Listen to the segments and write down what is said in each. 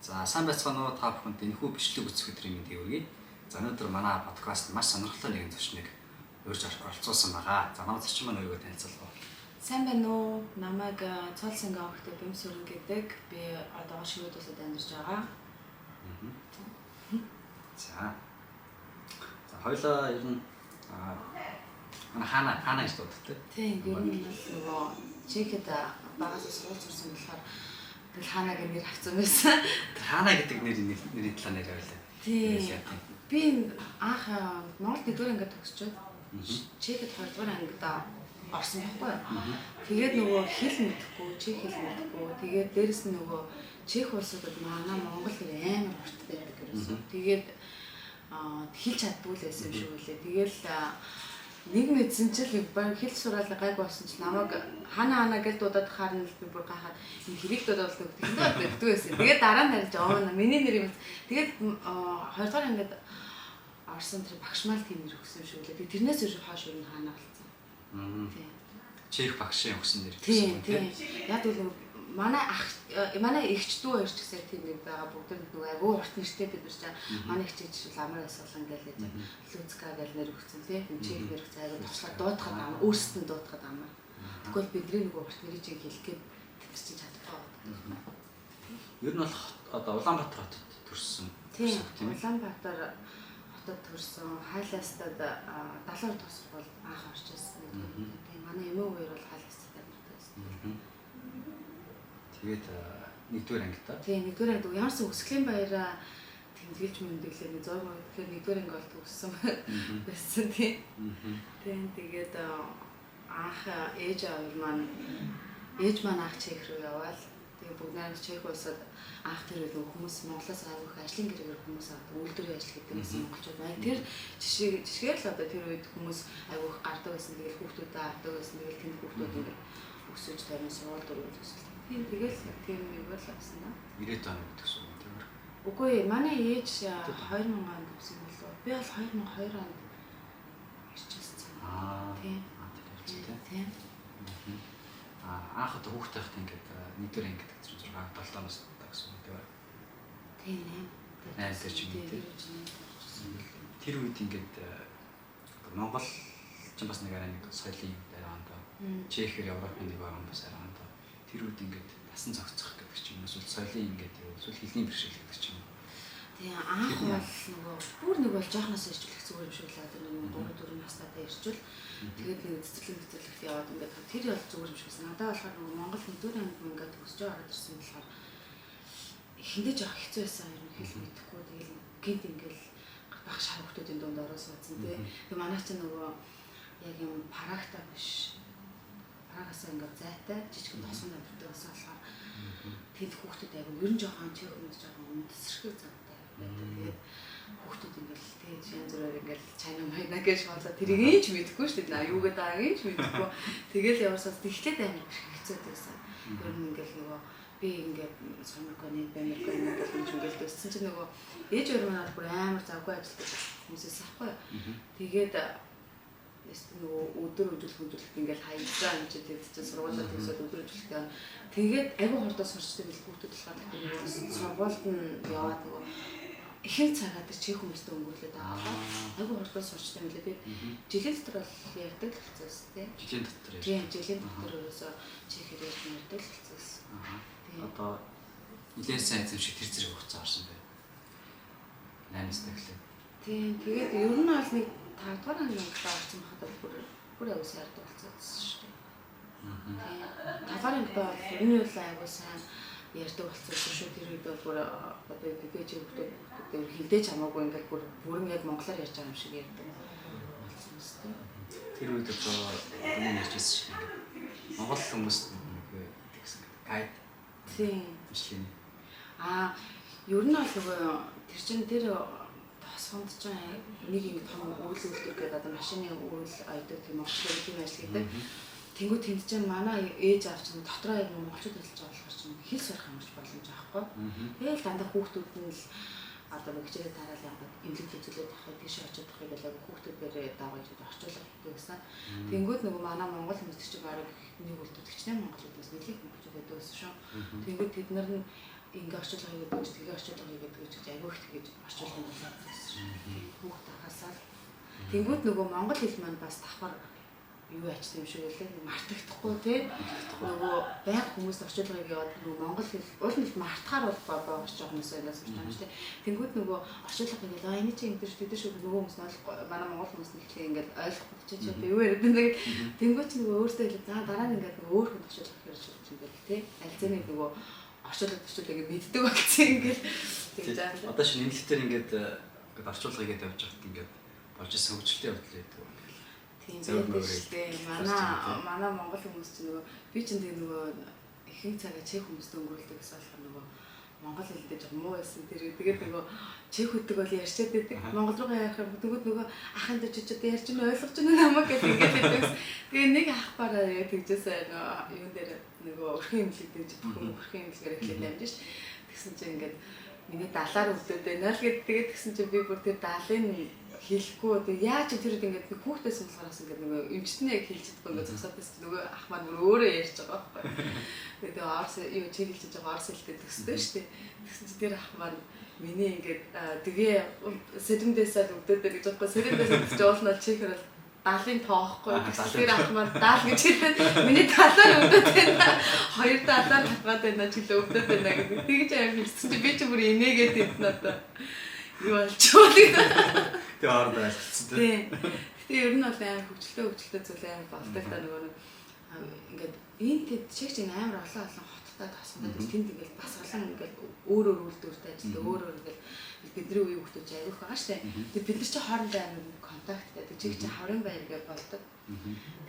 За сайн байцгаана уу, та бүхэнд энэхүү бичлэг үзэх өдрийн мэндийг хүргэе. За өнөөдөр манай подкаст маш сонирхолтой нэгэн зочныг урьж оролцуулсан байгаа. За манай зочин маань өөрийгөө танилцуулах. Сайн байна уу? Намайг Цолсонгийн огтой Бэмсүрэн гэдэг. Би одоо Швед улсад амьдарч байгаа. За. За хоёлаа ер нь манай хаана хаана гэж дууддаг? Тийм, ер нь бол нөгөө Чехэд багаас сургууль сурсан болохоор тэгэл хаана гэх нэр авсан байсан. Хаана гэдэг нэр нэрийн талаар нэр байлаа. Тийм. Би анх Монгол нэгдүгээр ангид төгсчөөд Чехэд хоёрдугаар ангид орсон байхгүй юу. Тэгээд нөгөө хэл мэдэхгүй, чех хэл мэдэхгүй. Тэгээд дээрэс нь нөгөө чех улсуудад манай монгол хэл амар урт байдаг ерөөсөө. Тэгээд хэл чаддгүй л байсан юм шиг үлээ. Тэгэл нэг мэдсэн чил баг хэл сураал гайг болсон чи намайг хана хана гэж дуудаад харна л би бүр гайхаад энэ хэрэг дуудаад л тэгэхдээ мэддгүй байсан. Тэгээд дараа нь харж оо миний нэр юм. Тэгээд хоёрдугаар ангид орсон тэр багш мал тийм нэр өгсөн юм шиг үлээ. Тэгээд тэрнээс хойш ер нь хана болсон. Тийм. Чех багшийн өгсөн нэр гэсэн юм тийм. Яг л манай ах манай эгч дүү хоёр ч гэсэн тийм нэг байгаа. Бүгд нөгөө айгүй урт нэртэй бид нар чинь манай эгч жишээл амар асуулан гээл гэж Лүцка гээл нэр өгсөн тийм. Чех нэр өгсөн айгүй туслаад дуутахад амар өөрсдөд нь дуутахад амар. Тэгвэл бидний нөгөө урт нэрийг чинь хэлэх гээд тэд нар чинь чадахгүй байгаа. Ер нь бол одоо Улаанбаатар хотод төрсөн. Тийм. Улаанбаатар хотод төрсөн. Хайлаастад 72 дахь сургууль анх орж ирсэн. Тийм. Манай эмээ хоёр бол хайлаастад амьдардаг байсан. Тэгээд нэгдүгээр ангидаа. Тийм, нэгдүгээр ангид ямар ч өсгөлийн баяраа тэмдэглэж мөндөглөө нэг 100 тэгэхээр нэгдүгээр анги бол төгссөн байсан тийм. Тийм, тэгээд анх ээж аав маань анх Чех рүү яваал. Тэгээд бүгд найраа Чех улсад анх тэр үед хүмүүс Монголоос айгүй их ажлын гэрээр хүмүүс авдаг, үйлдвэрийн ажил хийдэг байсан монголчууд. Маяг тэр жишгээр л одоо тэр үед хүмүүс айгүй их гардаг байсан. Тэгэл хүүхдүүдээ авдаг байсан. Тэгэл тэнд хүүхдүүд ингээд өсөж тайван сургууль дөрөв төсөл. Тийм, тэгэл тийм нэг бол авсан да. 90 он төгсөн юм тийм үү? Үгүй ээ, манай ээж 2000 онд төгсөн болов. Би бол 2002 онд ирчихсэн. Аа. Тийм. Тэр ирсэн тийм. Аа, анх одоо хүүхдээ байхдаа ингээд нэгдүгээр ангид гэсэн 6 7 оноос гэсэн үг тийм үү? Тийм, 8 дээр ч юм уу тийм. Тэр үед ингээд Монгол ч бас нэг арай нэг соёлын арай ондоо. Чехээр Европын нэг орн бас арай ондоо. Тэр үед ингээд насан зохицох гэдэг ч юм уу, эсвэл соёлын ингээд юу, эсвэл хэлний бэрхшээл гэдэг ч юм уу. Тийм, анх бол нөгөө бүр нэг бол жоохноос иржүүлэх зүгээр юм шиг л одоо нэг 3 4 настайдаа иржүүл. Тэгээд нэг цэцэрлэг яваад ингээд тэр бол зүгээр юм шиг байсан. Надад болохоор нөгөө Монгол нэгдүгээр анги ингээд төгсөж ороод ирсэн болохоор эхэндээ жоох хэцүү байсан юм, хэл мэдэхгүй. Тэгэл гинт ингээд баг шар хүмүүсийн дунд ороо суудсан тий. Тэгээ манай чинь нөгөө яг юм парагта биш. Парагасаа ингээд зайтай жижигэн тосон амьдардаг байсан болохоор тэд хүүхдүүд айгүй ер нь жоохон чех хүмүүс жоохон үндэсрэхэг завтай байдаг. Тэгээд хүүхдүүд ингээд тэгээд янз бүрээр ингээд чайна майна гэж бодлоо тэрийг ч мэдэхгүй шүү дээ. Юу гэдэг байгааг ч мэдэхгүй. Тэгэл яварсаас тэгэхээр амар хэцүү байсан. Ер нь ингээд нөгөө би ингээд сумаргоны бамиргоны ингээд юм ингээд өссөн чинь нөгөө ээж хоёр маань бүр амар завгүй ажилладаг хүмүүсээс ахгүй. Тэгээд нөгөө өдөр өжүүлэх ингээд хаягдсан юм чи тэд чинь сургуулиуд төгсөөд өдөр өжүүлэхдээ тэгээд айгүй хурдан сурчдаг л хүүхдүүд болохоор нөгөө сургуульд нь яваад нөгөө ихэнх цагаа тэр чех хүмүүстэй өнгөрүүлээд байгаа болохоор айгүй хурдан сурчдаг юм лээ. Тэгээд жилийн дотор бол ярьдаг л хэвчээс тий. Жилийн дотор ярьдаг. Тийм, жилийн дотор ерөөсөө чехээр ярьж ярьдаг л хэвчээс. Одоо нэлээд сайн эзэмшиг тэр зэрэг хугацаа орсон байна. 8 настай гэлээ. Тийм, тэгээд ер нь бол нэг 5 дугаар анги орсон байхад бол бүр аягүй сайн ярьдаг болсон шүү дээ. Тийм. 5 дугаар анги бол ер нь бол аягүй сайн ярьдаг болсон шүү. Тэр үед бол бүр одоо тэдэж хүүхдүүд хилдэж хамаагүй ингээд бүр бүрэн яг монголоор ярьж байгаа юм шиг ярьдаг болсон шүү дээ. Тэр үед одоо энэ ярьж байсан шиг ингээд монгол хүмүүс нэг тэгсэн гайд. Тийм. Бичлэг. Аа, ер нь бол нөгөө тэр чинь тэр тосгонд чинь нэг юм том үйл үйлдвэр гэдэг одоо машины үйл айдаг тийм монголчууд тийм ажил хийдэг. Тэнгүү тэнд чинь манай ээж аав чинь дотроо яг монголчууд ажиллаж байгаа болохоор чинь хэл сурах юмч боломж авахгүй. Тэгэл дандаа хүүхдүүд нь л одоо нэг хичээлээ тараал яваад эмнэлэг үзүүлээд авах, тийшээ очиод авах гэдэг хүүхдүүдээрээ дагуулж орчуулах гэсэн. Тэнгүүд нөгөө манай монгол хүмүүс чинь бараг нэг үйлдвэрлэгчтэй монголчууд бас нэлээд монголчууд байдаг байсан шүү. Тэнгүүд тэд нар нь ингээ орчуулга хийгээд гэж тэгээ орчуулга хийгээд гэж айгүй их тэгэж орчуулга болоод байсан. Хүүхд ахасаа тэнгууд нөгөө монгол хэл маань бас давхар юу ячсан юм шиг үлээ мартагдахгүй тий нөгөө байг хүмүүс орчуулгыг яваад нөгөө монгол хэл уул нь мартахаар бол боогч жоох хүмүүс байлаас юм шүү дээ. Тэнгүүд нөгөө орчуулга ингээл аа энэ чинь ингэ шүү дээ шүү нөгөө хүмүүс нь ойлгохгүй манай монгол хүмүүс нь ихлэ ингээл ойлгохгүй чи чи одоо юу яриад байна гэх тэнгүүд чи нөгөө өөртөө хэлээ за дараа нь ингээд нөгөө өөр хүн орчуулга хийж юм байл тий аль зэний нөгөө орчуулга ингэ мэддэг болсон ингээл тэгж аа. Одоо шинэ нэмэлтээр ингээд орчуулга хийгээд явж байхад ингээд болж исэн хөгжилтэй явдал байдаг. Тийм байдаг шүү дээ. Манай монгол хүмүүс чинь нөгөө би чинь тэг нөгөө ихэнх цагаа чех хүмүүстэй өнгөрүүлдэг гэсэн болохоор нөгөө монгол хэлтэй жоох муу байсан тэр. Тэгээд нөгөө чех хөдөг бол ярьчаад байдаг. Монгол руугаа ярих юм. Тэгвэл нөгөө ахын дөж чи одоо ярьж нь ойлгож байна намайг гэдэг ингээд байдаг. Тэгээ нэг ах бараа яг тэгжээсээ нөгөө юун дээр нөгөө өрхөн имлэг дэж бүхэн өрхөн имлэгээр эхлээд амжиж ш. Тэгсэн чинь ингээд миний далаар өвдөд байна л гэд тэгээд тэгсэн чинь би бүр тэр далын хэлэхгүй тэг яаж тэр үед ингээд нэг хүүхдээс болохоор ингээд нөгөө эмчтний яг хэлж чадахгүй ингээд зогсоод байсан нөгөө ах маань бүр өөрөө ярьж байгаа байхгүй. Тэгээд орс юу чиг хэлж байгаа орс хэлтэй төстэй шүү дээ. Тэгсэн чинь тэр ах маань миний ингээд тэгээ сэрэмдээсээ өвдөд гэж байхгүй сэрэмдээсээ гэж уулнал чихэр бол далын тоохгүй. Тэр ах маань даал гэж хэлээд миний талаар өвдөд байна. Хоёр талаар татгаад байна ч гэлээ өвдөд байна гэдэг. Тэгж аим хэлсэн чинь би ч бүр инээгээд тэнд надаа юу болчихвол гэдэг. Тэгээ хоорондоо айлцсан тийм. Гэтэ ер нь бол амар хөгжилтэй зүйл амар болтой л та нөгөө нэг ингээд энэ тэд чиг чинь амар олон олон хоттой тосготой тэнд ингээд бас олон ингээд өөр өөр үйлдвэртэй ажилладаг өөр өөр ингээд бидний үеийн хүмүүс айгүйх байгаа штэ. Тэгээ бид нар чи хоорондоо амар контакттай. Тэг чиг чинь хаврын байр гэж болдог.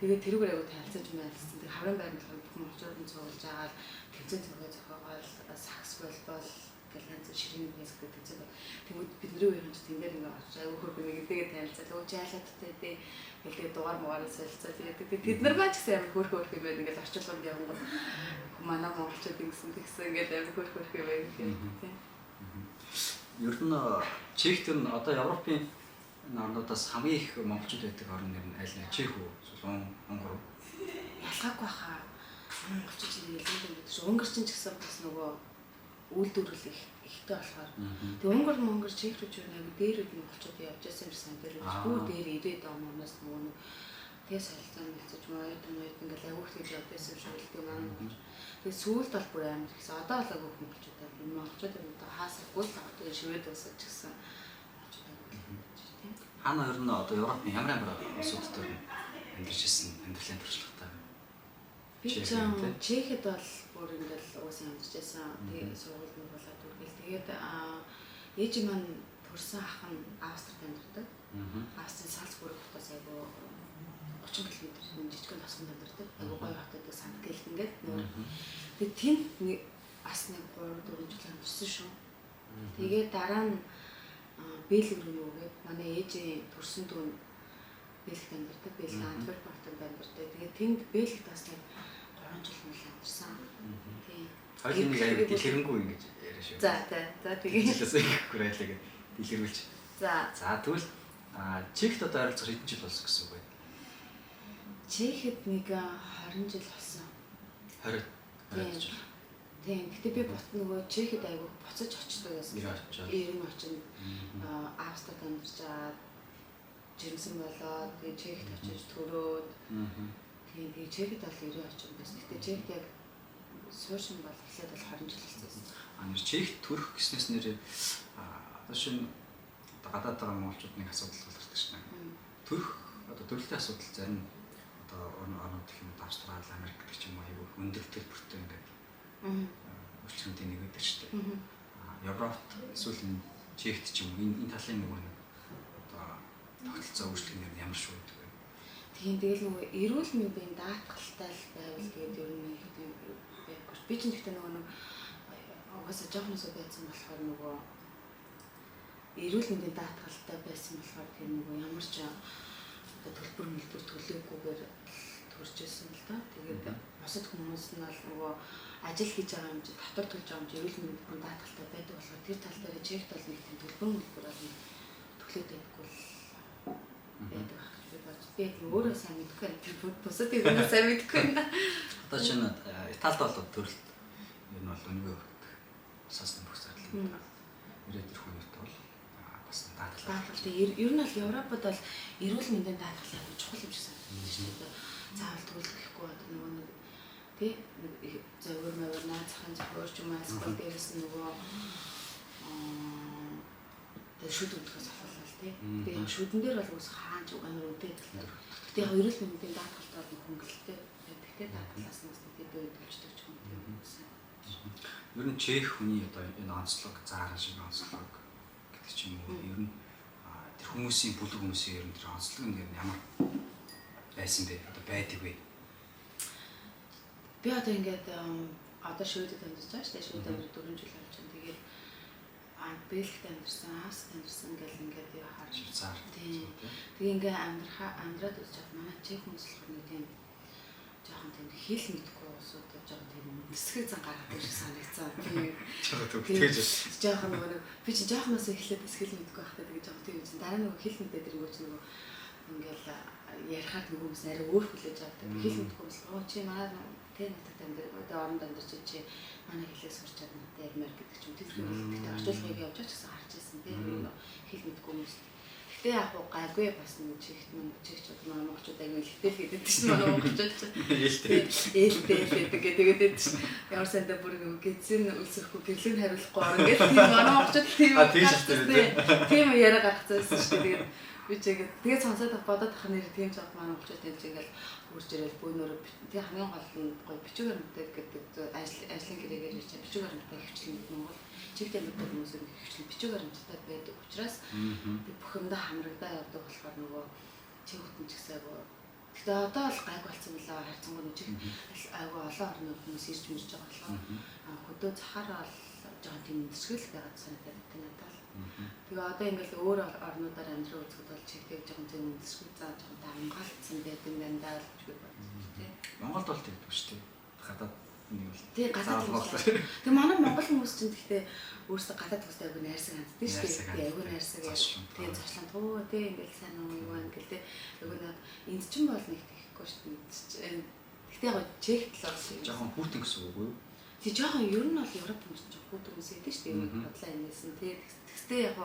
Тэгээд тэрүүгээр айгуу танилцаж мэлсэн. Тэг хаврын байр нь болохоор бүх монголчууд нь цуглаж агаал тэмцээн зураг зохиогоол сакс болбол гэл янз ширээний мэс гэдэг тэмцээн. Тэнгүүд бидний үеийн ч тэн дээр ингээ очиж айгүй хөргөн нэг тэгээд танилцаад өө жаалаадтай дээ. Тэгээд дугаар мугаараа солилцоо тэгээд тэд нар маань ч гэсэн амар хөөх хөөх юм байна. Ингээл орчуулганд явангууд манай монголчууд ингэсэн тэгсэн ингээл амар хөөх хөөх юм байна гэх тийм. Ер нь Чехт нь одоо Европын орнуудаас хамгийн их монголчууд байдаг орн нэр нь аль нь Чех үү? Эсвэл Унгар уу? Ялгаагүй хаа. Монголчууд чинь ялгаагүй байдаг шүү. Унгар чинь ч гэсэн бас нөгөө үйлдвэрлэл ихтэй болохоор. Тэгээ Унгар Монгол Чех рүү ч нэг дээр үед монголчууд явж байсан юм шиг санагдав. Бүр дээр 90-ад оноос нөгөө нэг тэгээ солилцоо мэлцэж моёд моёд ингээл агиух гэж явж байсан юм шиг л тэгээ манай монголч. Тэгээ сүүлд бол бүр амар ихсэн. Одоо бол агиух монголчууд байна. Монголчууд одоо хаасахгүй л байгаа. Тэгээ шивэд усаж ч гэсэн монголчууд агиух гэж тийм. Хаана ер нь одоо Европын ямар ямар улсуудад амьдарч ирсэн амьдралын туршлагатай. Би ч Чехэд бол бүр ингээл угаасаа амьдарч байсан. Тэгээ сургууль мөр болоод үргэлж. Тэгээд ээж маань төрсэн ах нь Австрид амьдардаг. Австрийн Салцбург хотоос айгүй 30 км жижигхэн тосгонд амьдардаг. Айгүй гоё хот байдаг Санкт ингээд нөр. Тэгээд тэнд нэг бас нэг 3-4 жил амьдарсан шүү. Тэгээд дараа нь Бельги рүү нөгөөд манай ээжийн төрсэн дүү Бельгид амьдардаг. Бельги Антверп хотод амьдардаг. Тэгээд тэнд Бельгид бас нэг 3 жил мэл амьдарсан. Тийм. Хоёулын нэг аюу дэлгэрэнгүй ингэж яриа шүү. За за тэгээ. Жилээс ихгүй байлаа гэж дэлгэрүүлж. За. За тэгвэл Чехт одоо ойролцоогоор хэдэн жил болсон гэсэн үг вэ? Чехэд нэг 20 жил болсон. 20 жил. Тийм. Гэтэ би бот нөгөө Чехэд айгүй буцаж очдог байсан. 90 очинд Австрид амьдарч байгаа жирэмсэн болоод тэгээ Чехт очиж төрөөд. Тийм. Тэгээ Чехэд бол 90 очин байсан. Гэтэ Чехт яг сууршин бол эхлээд бол 20 жил болсон. А нэр Чехт төрөх гэснээс нэр одоо шинэ одоо гадаад байгаа монголчууд нэг асуудал гардаг шнэ. Төрөх одоо төрөлтийн асуудал зарим одоо орнууд гэх юм Австрали, Америк гэдэг ч юм уу айгүй өндөр төлбөртэй ингээд үйлчлэгүүдийн нэг байдаг шүү дээ. Европт эсвэл энэ Чехт ч юм уу энэ талын нөгөө нэг одоо тогтолцоо үйлчлэг нь ямар шүү гэдэг вэ? Тийм тэгэл нөгөө эрүүл мэндийн даатгалтай л байвал тэгээд ер нь их тийм байхгүй. Би ч гэхдээ нөгөө нэг угаасаа жоохносоо байсан болохоор нөгөө эрүүл мэндийн даатгалтай байсан болохоор тэр нөгөө ямар ч одоо төлбөр мөлбөр төлөөгүйгээр төрж исэн л да. Тэгээд бусад хүмүүс нь бол нөгөө ажил хийж байгаа юм чи татвар төлж байгаа юм чи эрүүл мэндийн даатгалтай байдаг болохоор тэр тал дээр Чехт бол нэг тийм төлбөр мөлбөр бол төлөөд байдаггүй л байдаг байх гэж би бодож. Би яг өөрөө сайн мэдэхгүй байна. Тэр бусад хүмүүс сайн мэдэхгүй байна. Одоо чинь Италид бол төрөлт ер нь бол үнэгүй өгдөг. Улсаас нь бүх зарлыг ирээд ирэх хүмүүст бол бас даатгал. Тэгээ ер нь бол Европод бол эрүүл мэндийн даатгал яг чухал юм шиг санагдаж шүү дээ. Заавал тэгвэл гэхгүй одоо нөгөө нэг тий зовөр мовөр наад захын зохиор ч юм уу эсвэл дээрэс нь нөгөө тэгээ шүд өдгөөс ахуулал тий. Тэгээ яг шүдэн дээр бол үс хаан ч амар үнэтэй. Гэтэ яг эрүүл мэндийн даатгалт бол хөнгөлөлтэй. Тэгтээ даатгалаас нь бас тэд өдөлждөг ч юм уу тийм. Ер нь чех хүний одоо энэ онцлог, зааран шиг онцлог гэдэг ч юм уу. Ер нь тэр хүмүүсийн бүлэг хүмүүсийн ер нь тэр онцлог нь ямар байсан бэ? Одоо байдаг вэ? Би одоо ингээд одоо Шведэд амьдарч байгаа шүү дээ. Шведэд амьдарч 4 жил болж байна. Тэгээд Бельгид амьдарсан, Австрид амьдарсан гэл ингээд яа харж Швейцар. Тийм. Тэгээ ингээ амьдраад үзэж чад манай чех хүмүүс болохоор нэг тийм жоохон тийм хэл мэдэхгүй улсуудад жоохон тийм нисгэг зан гаргадаг шиг санагдсан. Тийм. Жоохон төвтгэж. Жоохон нөгөө нэг би чи жоохноос эхлээд бас хэл мэдэхгүй байхдаа тэгээ жоохон тийм юм. Дараа нөгөө хэл мэдээд ирэнгүүт чи нөгөө ингээл ярихаар нөгөө хүмүүс арай өөр хүлээж авдаг. Хэл мэдэхгүй хүмүүс оо чи манай тэ нутагт амьдр одоо оронд амьдарч чи манай хэлээ сурчаад надад ярмаар гэдэг ч юм. Тэр хэлтэй орчуулгыг явж байгаа ч гэсэн харж ирсэн тийм хэл мэдэхгүй хүмүүс. Гэтэ яг уу гайгүй бас нэг чигт мөн чигч одоо манай монголчууд аягүй хэлтэй л гэдэг чинь манай монголчууд чинь ээлтэй л гэдэг тэгээд байдаг чинь ямар сандаа бүр нэг гизэн үлсэхгүй гэрлэн хариулахгүй орно гэх тийм манай монголчууд тийм тийм яриа гаргацсан шүү дээ. Тэгээд би ч ингээд тэгээд сонсоод бодоод тах нэр тийм ч манай монголчууд тийм ч ингээд хурж ирэл бөөнөрөө тэг хамгийн гол нь гоё бичиг баримттай гэдэг ажлын гэрээгээр ирж бичиг баримттай хөвчлэн Монгол чигт амьдардаг хүмүүс нь хөвчлэн бичиг баримттай байдаг учраас тэг бүх юмдаа хамрагдаа явдаг болохоор нөгөө чиг хөтөн ч гэсэн айгу. Гэтэ одоо бол гайг болсон билээ харьцангуй нэг чиг айгу олон орны хүмүүс ирж мэрж байгаа болохоор хөдөө захаар бол жоохон тийм мэдсгэл байгаад санагдаад байна надад. Тэгээ одоо ингээл өөр орнуудаар амьдрал үзэхэд бол чигтэй жоохон тийм мэдсгэл заа жоохон хамгаалцсан байт юм байна даа л гэж би бодсон тийм. Монголд бол тэгдэг шүү дээ. Гадаад нэг бол тий гадаад хүмүүс. Тэгээ манай монгол хүмүүс чинь тэгтээ өөрсдөө гадаад хүмүүстэй айгүй найрсаг ханддаг шүү дээ. Тий айгүй найрсаг. Тий зочлон тий ингээл сайн уу юу вэ ингээл тий айгүй над энд чинь бол нэг тэгэхгүй шүү дээ. Тэгтээ яг чехт л болсон. Жоохон хүүтэн гэсэн үг үү? Тий жоохон ер нь бол Европ хүмүүс чинь хүүтэн хүмүүс гэдэг шүү дээ. Бодлоо инээсэн тий. Тэгтээ яг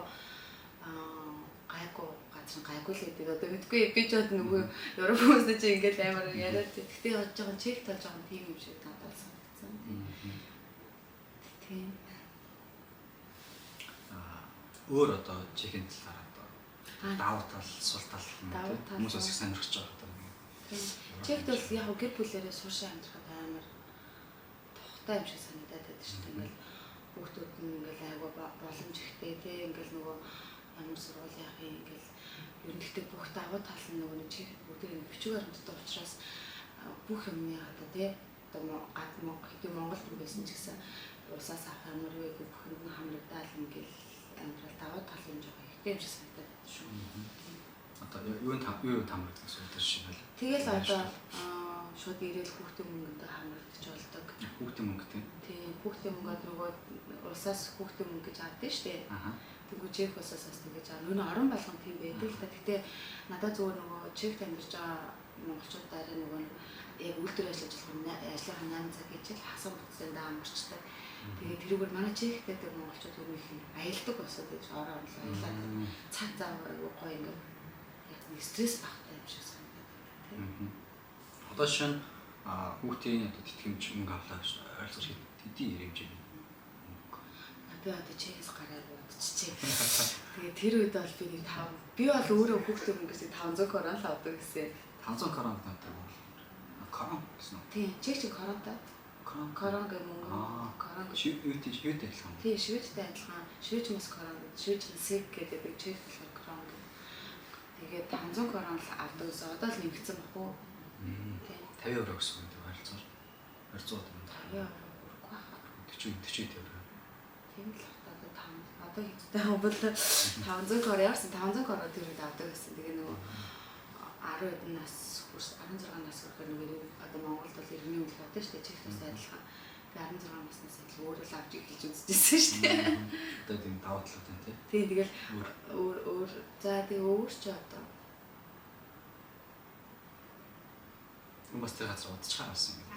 гайгүй газар нь гайгүй л гэдэг. Одоо мэдгүй би ч одоо нөгөө Европ хүмүүстэй чи ингээл амар яриад. Тэгтээ яг жоохон чехт бол жоохон тийм юм шиг надад санагдсан. Тийм. Өөр одоо чехийн талаар одоо давуу тал, сул тал юм уу хүмүүс бас их сонирхож байгаа одоо. Чехт бол яг гэр бүлээрээ суушаа амьдрахад амар тухтай юм шиг санагдаад байдаг шүү дээ. Ингээл хүүхдүүд нь ингээл айгүй боломж ихтэй тий ингээл нөгөө ямар сургууль яах юм ингээл ер нь гэхдээ бүх давуу тал нь нөгөө чех бүгд бичиг баримттай учраас бүх юмны одоо тий одоо гадна хэдий Монголд байсан ч гэсэн улсаас авах ямар вэ гэх бүхэнд нь хамрагдаал ингээл амьдрал давуу тал юм жоохон ихтэй юм шиг санагдаад шүү. Одоо юу юу хамрагдах гэсэн үг шиг байл. Тэгэл одоо шууд ирээл хүүхдийн мөнгөнд хамрагдаж болдог. Хүүхдийн мөнгө тийм. Тийм, хүүхдийн мөнгөд нөгөө улсаас хүүхдийн мөнгө гэж авдаг шүү дээ. Тэгвэл чех улсаас бас тэгэж аа. Нүн орон болгон тийм байдаг л та. Гэтэ надад зүгээр нөгөө чехт амьдарч байгаа монголчууд дараа нөгөө яг үйлдвэр ажиллаж болохоор ажлынхаа 8 цаг гэж л хасан буцаанд амарчдаг. Тэгээд тэрүүгээр манай чехт байдаг монголчууд өөр их аялдаг босоод гэж ороо орлоо аялаад цаг зав айгу гоё ингээд яг нэг стресс багтай юм шиг санагдаад байна тийм. Одоо шинэ хүүхдийн одоо тэтгэмж мөнгө авлаа гэж ойлгож хэдийн хэмжээ мөнгө. Би одоо чехээс гараад бодчихжээ. Тэгээд тэр үед бол би нэг 5 би бол өөрөө хүүхдийн мөнгөөс 500 корон л авдаг гэсэн. 500 корон гэдэг нь корон гэсэн үү? Тийм, чех чи коронтой. Корон гэх мөнгө. Корон гэх шведтэй адилхан. Тийм, шведтэй адилхан. Швеч бас корон гэдэг. Швеч нь сэг гэдэг, чех болохоор корон гэдэг. Тэгээд 500 корон л авдаг гэсэн. Одоо л нэмэгдсэн баг уу? Тийм. 50 евро гэсэн үг тийм ойролцоогоор. 200 юм. 50 евро хүрхгүй хаа. 40 40 евро. Тийм л одоо 5 одоо хэвтэй бол 500 корон явсан 500 корон тэр үед авдаг гэсэн. Тэгээ нөгөө 10 нас хүрс 16 нас хүрэхээр нөгөө одоо Монголд бол иргэний үнэлгээ авдаг шүү дээ. Чех бас адилхан. Тэгээ 16 наснаас адил өөрөө л авч эхэлж үзчихсэн шүү дээ. Одоо тийм давуу талтай тий. Тийм тэгэл өөр өөр за тэгээ өөр ч одоо Хүмүүс тэр газар удчихаар болсон юм.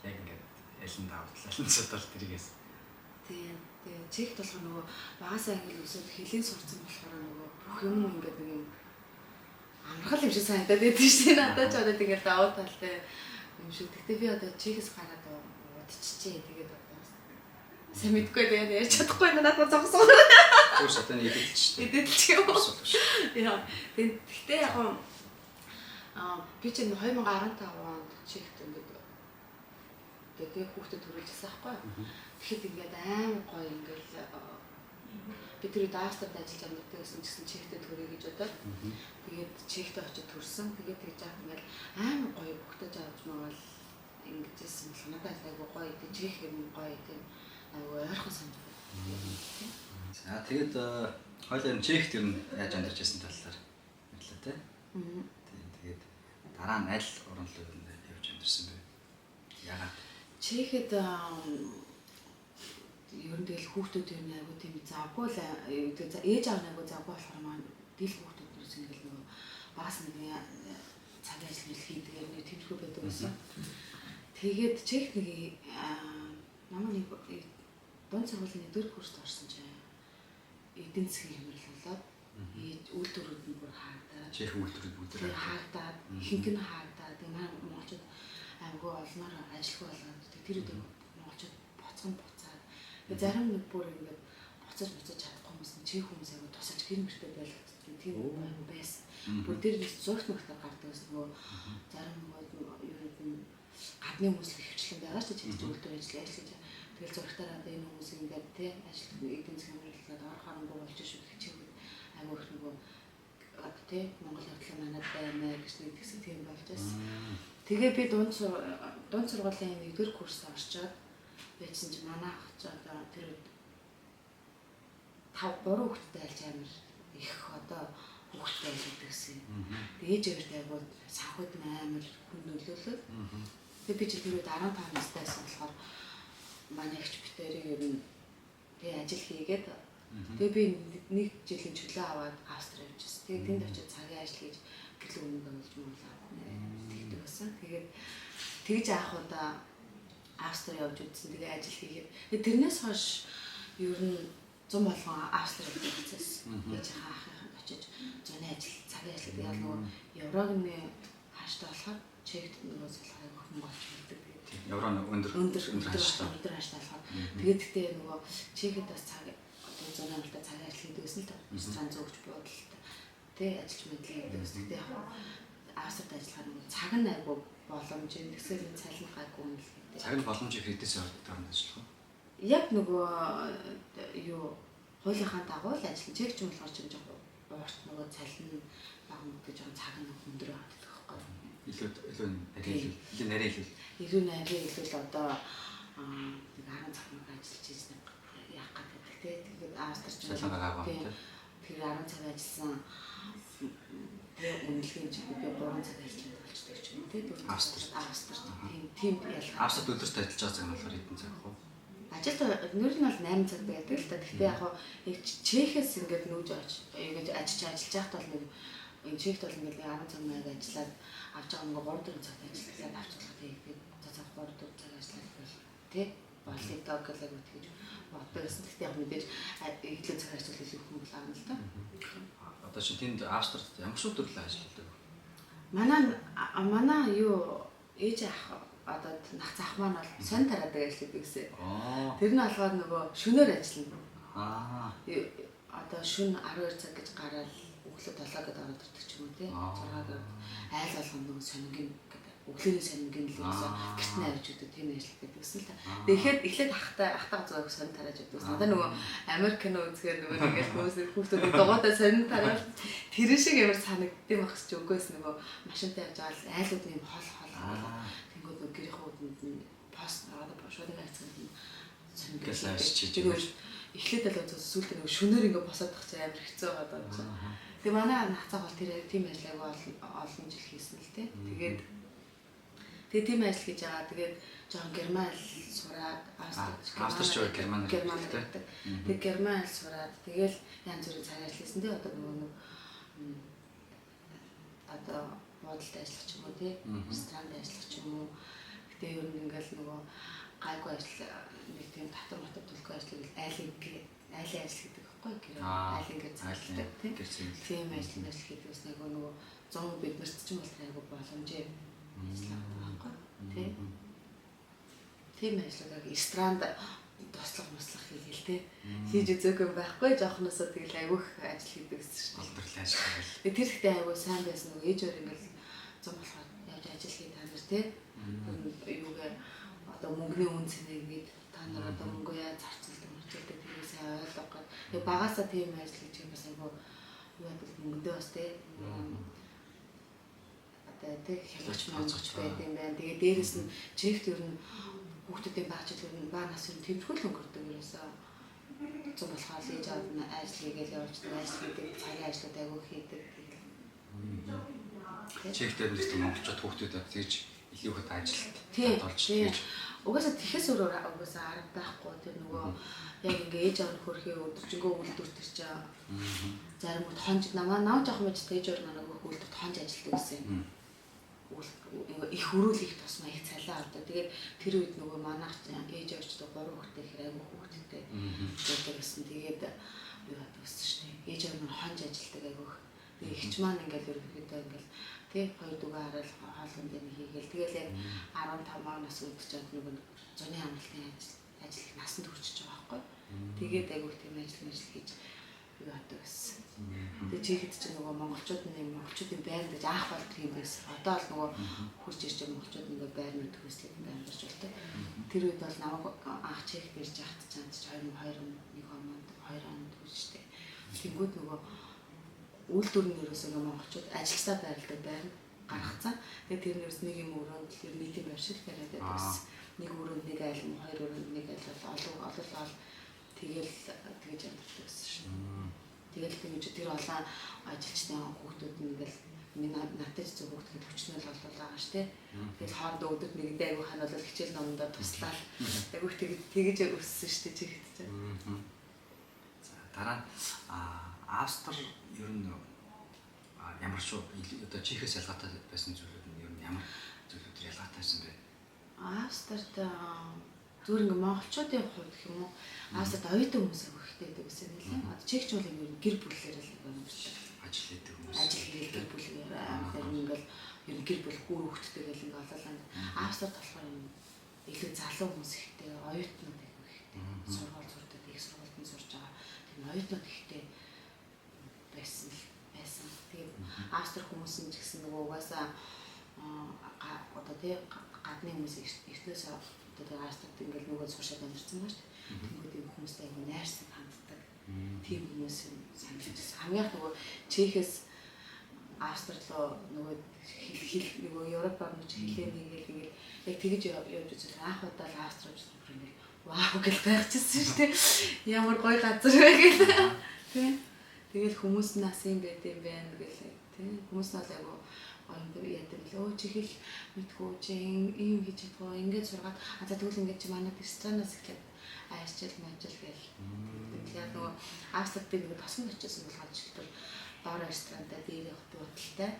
Яг ингээд аль нь давуу тал, аль нь сул тал тэрийгээс. Тийм. Тэгээ Чехт болохоор нөгөө багасаа англи өсөд хэлийг сурцсан болохоор нөгөө бүх юм ингээд нэг юм амархал юм шиг санагдаад байдаг шүү дээ. Надад ч одоо тэгээд давуу талтай юм шиг. Гэхдээ би одоо Чехээс гараад удчихжээ. Тэгээд одоо сайн мэдгүй тэгээд ярьж чадахгүй надад зогсон. Зүгээр одоо эдэлж шүү дээ. Эдэлж юм уу? Яа. Тэгээд гэхдээ яг би чинь 2015 онд Чехт ингээд тэгээд хүүхдэд төрүүлжсэн байхгүй юу? Тэгэхэд ингээд амар гоё ингээд би тэр үед Австрид ажиллаж амьдардаг гэсэн чигсэн Чехтэд төрье гэж бодоод тэгээд Чехтээ очиж төрсөн. Тэгээд тэгж яах ингээд амар гоё хүүхдэд авч магаал ингэжсэн бол надад айгуу гоё тийм Чех юм гоё тийм айгуу ойрхон санагдав. За тэгээд хоёулаа юм Чехт ер нь яаж амьдарч байсан талаар ярьлаа тий. Тэгээд дараа нь аль орн руу явж амьдарсан бэ? Яагаад? Чехэд ер нь тэгэл хүүхдүүд ер нь айгуу тийм завгүй л ээж аав нь айгуу завгүй болохоор маань дил хүүхдүүд нэрс ингээл нөгөө багас нэг цагийн ажил мэл хийдэг ер нь тэмцгүй байдаг байсан. Тэгээд Чех нэг намайг нэг дунд сургуулийн 1-р курст орсон чинь эдийн засгийн хямрал болоод ээж үйлдвэрүүд нь бүр хаагдаад Чех үйлдвэрүүд бүгд хаагдаад ихэнх нь хаагдаад тэгээ манай монголчууд айгуу олноор ажилгүй болоод тэр үед монголчууд буцхан буцаад зарим нэг бүр ингээд буцаж чадахгүй хүмүүс нь Чех хүмүүс айгуу тусалж гэр мөртөө байлгацдаг тийм айгуу байсан. Бүр тэр зурагт мөртөө гардаг гэсэн нөгөө зарим нөгөө юу нь гадны хүмүүс л хөвчлэн байгаа шүү дээ. Чех үйлдвэр ажил ажиллаж тэгэл зурагтаараа одоо энэ хүмүүс ингээд тий ажил эдийн засгийн хямралаад орох харамгүй болж шүү гэх чиг айгуу их нөгөө одоо тий Монгол явдлаа манад байна гэж нэг тэгсэн тийм болж байсан. Тэгээ би дунд сургуулийн 1-р курст орчоод байжсан чинь манай ах ч одоо тэр үед 5 3 хүүхэдтэй альж амар их одоо хүүхэдтэй байдаг гэсэн. Тэгээ ээж хоёрт айгуу санхуд амар хүн нөлөөлөөд. Тэгээ би чи тэр үед 15 настай байсан болохоор манай эгч битэрийг ер нь тэгээ ажил хийгээд тэгээ би нэг жилийн чөлөө аваад Австри явчихсан. Тэгээ тэнд очиод цагийн ажил хийж гэрлэг өмнө болж мөн тэгдэг байсан. Тэгээд тэгж авах удаа Австри явж үзсэн. Тэгээ ажил хийгээд тэрнээс хойш ер нь зун болгон Австри явж үзсэн. Ээжийнхээ ахынханд очиж зуны ажил, цагийн ажил гэдэг яг нөгөө еврогийн хааштай болохоор Чехт нөгөө солихыг хөнгө олж мэддэг. Евро нь өндөр хааштай. Өндөр хааштай болохоор тэгээд гэтээ нөгөө Чехэд бас цаг одоо зуны амралтаа цагийн ажил хийдэг гэсэн л та. Ресторан зөөгч буудалтай тий ажиллаж мэдлээ гэдэг. Гэтээ яг Австрид ажиллахаар нөгөө цаг нь айгүй боломж юм. Тэгсээр энэ цалин гайгүй юм л гэдэг. Цаг нь боломж их хэдээс орнд ажиллах уу? Яг нөгөө юу хуулийнхаа дагуу л ажиллана. Чех ч юм болохоор ч юм жоохон уурт нөгөө цалин бага мөнгө жоохон цаг нь өндөр байгаа гэдэг байхгүй юу? Илүү илүү нарийн илүү. Илүү нарийн илүү л одоо нэг 10 цаг мөнгө ажиллаж ийсэн яах гэдэг тий. Тэгээд Австрич цалин гайгүй тий. Тэр 10 цаг ажилласан тэгээ үнэлгээний чиг би 3 цаг ажиллаж болчдөг ч юм тий. Австрид тийм ялгаа. Австрид өдөрт ажиллаж байгаа цаг нь болохоор хэдэн цаг вэ? Ажилд нэр нь бол 8 цаг байдаг л та. Гэхдээ яг яг Чехээс ингээд нүүж очиж ингэж ажиллаж байхад бол нэг энэ Чехт бол ингээд 10 цаг маяг ажиллаад авч байгаа мөнгө 3 4 цагт ажиллаад авч болох тий. Тэгээд за 3 4 цаг ажиллаад бол тий болыг дог гэлээ гэж боддог гэсэн. Гэхдээ яг мэдээж илүү цаг ажиллах илүү хөнгө авна л та. Одоо чи тэнд Австрид ямар шиг төрлийн ажилладаг вэ? Манай юу ээж ах одоо нах зах маань бол сонь тараадаг ажил хийдэг гэсэн. Тэр нь болохоор нөгөө шөнөөр ажиллана. Одоо шөнө 12 цаг гэж гараад өглөө 7 гэдээ ороод ирдэг ч юм уу тий. 6 гэдэг айл болгоно нөгөө сонингийн гэдэг өглөөний сонингийн л гэсэн гэрт нь авч өгдөг тийм ажил гэдэг гэсэн л та. Тэгэхээр эхлээд ахтайгаа зүг сонин тарааж өгдөг. Одоо нөгөө Америк кино үзэхээр нөгөө нэг хүмүүс хүүхдүүд дугуйтай сонин тараал тэр шиг амар санагдсан байх ч үгүйс нөгөө машинтай явж байгаа л айлууд нь юм хол хол тэнгүүд нөгөө гэрийн хүүдэнд нь пост одоо шууд хайцсан нь сонин гэж эхлээд л үзсэн сүүлдээ нөгөө шөнөөр ингээ босоод тах чинь амар хэцүү байгаа даа чи. Тэгээ манай нацаах бол тэр тийм ажил айгүй олон жил хийсэн л тий. Тэгээд тийм ажил хийж байгаа. Тэгээд жоохон герман хэл сураад Австрич герман хэлтэй. Тэгээд герман хэл сураад тэгэл янз бүрийн цагийн ажил хийсэн тий. Одоо нөгөө нэг одоо буудалд ажиллах ч юм уу тий. Ресторанд ажиллах ч юм уу. Гэтэ ер нь ингээл нөгөө гайгүй ажил нэг тийм татвар матар төлөхгүй ажлыг айлын айлын ажил гэдэг байхгүй гэр айлын гэр цэвэрлэдэг тийм тийм ажил ажил хийдэг ус айгүй нөгөө 100 биднэрт ч юм бол айгүй боломжтой ажил байгаа байхгүй тийм тийм ажлуудыг ресторанд туслах маслах хийгээл те хийж үзээгүй юм байхгүй жоохносоо тэгэл айгүйх ажил хийдэг гэсэн шүү дээ. Олдорлоо ажил хийгээл. Тэр ихтэй айгүй сайн байсан нөгөө ээж өөр ингээл зам болохоор явж ажил хий та нар те юугаар одоо мөнгөний үн цэнэ гээд та нар одоо мөнгөө яаж зарцуулдаг мөрчилдэг тэрийг сайн ойлгох гээд тэгээ багасаа тийм ажил хийж юм бас айгүй юу гэдэг мөнгөндөө бас те одоо тэг хялгч мөнгөч байд юм байна. Тэгээ дээрэс нь чехт ер нь хүүхдүүдийн багч ер нь баа нас ер нь тэмцгүүл өнгөрдөг ерөөсөө зам болохоор ээж аав нь ажил хийгээл явуулчихдаг, ажил хийдэг, цагийн ажлууд айгүй хийдэг. Тэгэл Чехт амьдардаг монголчууд хүүхдүүд тэгж илүү ихэд ажилд болж тэгж. Угаасаа тэхээс өөр угаасаа арга байхгүй тэр нөгөө яг ингээ ээж аав нь хөрхий өдөржингөө үйлдвэр төр чи зарим үед хонж намаа нам жоохон байж ээж аав манай үйлдвэрт хонж ажилтдаг гэсэн юм. Их хөрөөл их тусмаа их цалин авдаг. Тэгээд тэр үед нөгөө манайх ээж аавчтай 3 хүүхдээ ихэр айгүй хүүхдтэй байдаг гэсэн. Тэгээд юу яадаг гэсэн шүү дээ. Ээж аав нь хонж ажилтдаг айгүй. Тэгээд эгч маань ингээл ерөнхийдөө ингээл тий хоёр дүүгээ хараад хоол хүндээ нэг хийгээл. Тэгэл яг 15 нас үүдчихэд нөгөө зуны амралтын ажил насанд хүрчиж байгаа байхгүй. Тэгээд айгүй тийм ажил хийж юу яадаг гэсэн. Тэгээ чихэд чинь нөгөө монголчууд нь монголчуудын байр гэж анх бол тийм байсан. Одоо л нөгөө хурж ирж байгаа монголчууд ингээ байр нь төгслээд ингээ амьдарч болтой. Тэр үед бол намайг анх чихэд ирж яхад чанд чи 2021 онд 2 онд хүрчтэй. Тэнгүүд нөгөө үйлдвэр нь ерөөсөө ингээ монголчууд ажилтаа байрладаг байр гаргацсан. Тэгээ тэр нь ерөөс нэг юм өрөөнд л ер нийтийн байр шиг бариад байдаг гэсэн. Нэг өрөөнд нэг айл, хоёр өрөөнд нэг айл бол олон олон тэгэл тэгэж амьдардаг гэсэн шин. Тэгэл тэгэж тэр олон ажилчдын хүүхдүүд нь ингээл миний надад ч зөв хүүхдүүд өчнөл болол байгаа ш тэ. Тэгэл хоорондоо өдөрт нэгэндээ айгүй ханаалал хичээл номондоо туслаад айгүй тэгэж өссөн ш тэ чихэд чинь. За дараа нь Австри ер нь ямар шүү одоо Чехээс ялгаатай байсан зүйлүүд нь ер нь ямар зүйлүүд ялгаатай байсан бэ? Австрид зүгээр ингээ монголчуудын хувьд гэх юм уу Австрид оюутан хүмүүс айгүй ихтэй байдаг гэсэн юм лээ. Одоо чехч бол ингээ гэр бүлээр л айгүй амьдардаг. Ажил хийдэг хүмүүс. Ажил хийдэг гэр бүлээр амар ингээл ер нь гэр бүл хүүр хүүхдтэй гэл ингээ олоолаа. Австрид болохоор юм илүү залуу хүмүүс ихтэй, оюутнууд айгүй ихтэй. Сургууль сурдаг, их сургуульд нь сурж байгаа. Тийм оюутнууд ихтэй байсан. Тэгээд Австри хүмүүс нь ч гэсэн нөгөө угаасаа одоо тий гадны хүмүүс эртнээс одоо тэгээ Австрид ингээл нөгөө суршаад амьдарсан байна шүү дээ. Тэнгүүд ийм хүмүүстэй айгүй найрсаг ханддаг. Тийм хүмүүс юм санагдчихсан. Хамгийн нөгөө Чехээс Австри руу нөгөө хэл нөгөө Европ орнууд хэлээ нэгээл ингээл яг тэгэж явж үзэл анх удаа л Австри руу бүр ингээл вау гэж гайхчихсан шүү дээ. Ямар гоё газар вэ гэл. Тий. Тэгэл хүмүүс нас юм байд юм байна гэл тий. Хүмүүс нь бол айгүй гоё яадаг л өө чи хэл мэдгүй чи ийм хийж чадгүй ингээд сургаад а за тэгвэл ингээд чи манай ресторанаас эхлээд айрчил мажил гэл. Тэгэхээр нөгөө Австрид би нөгөө тосгонд очижсэн болгоод жишээлбэл доор ресторантай дээр буудалтай.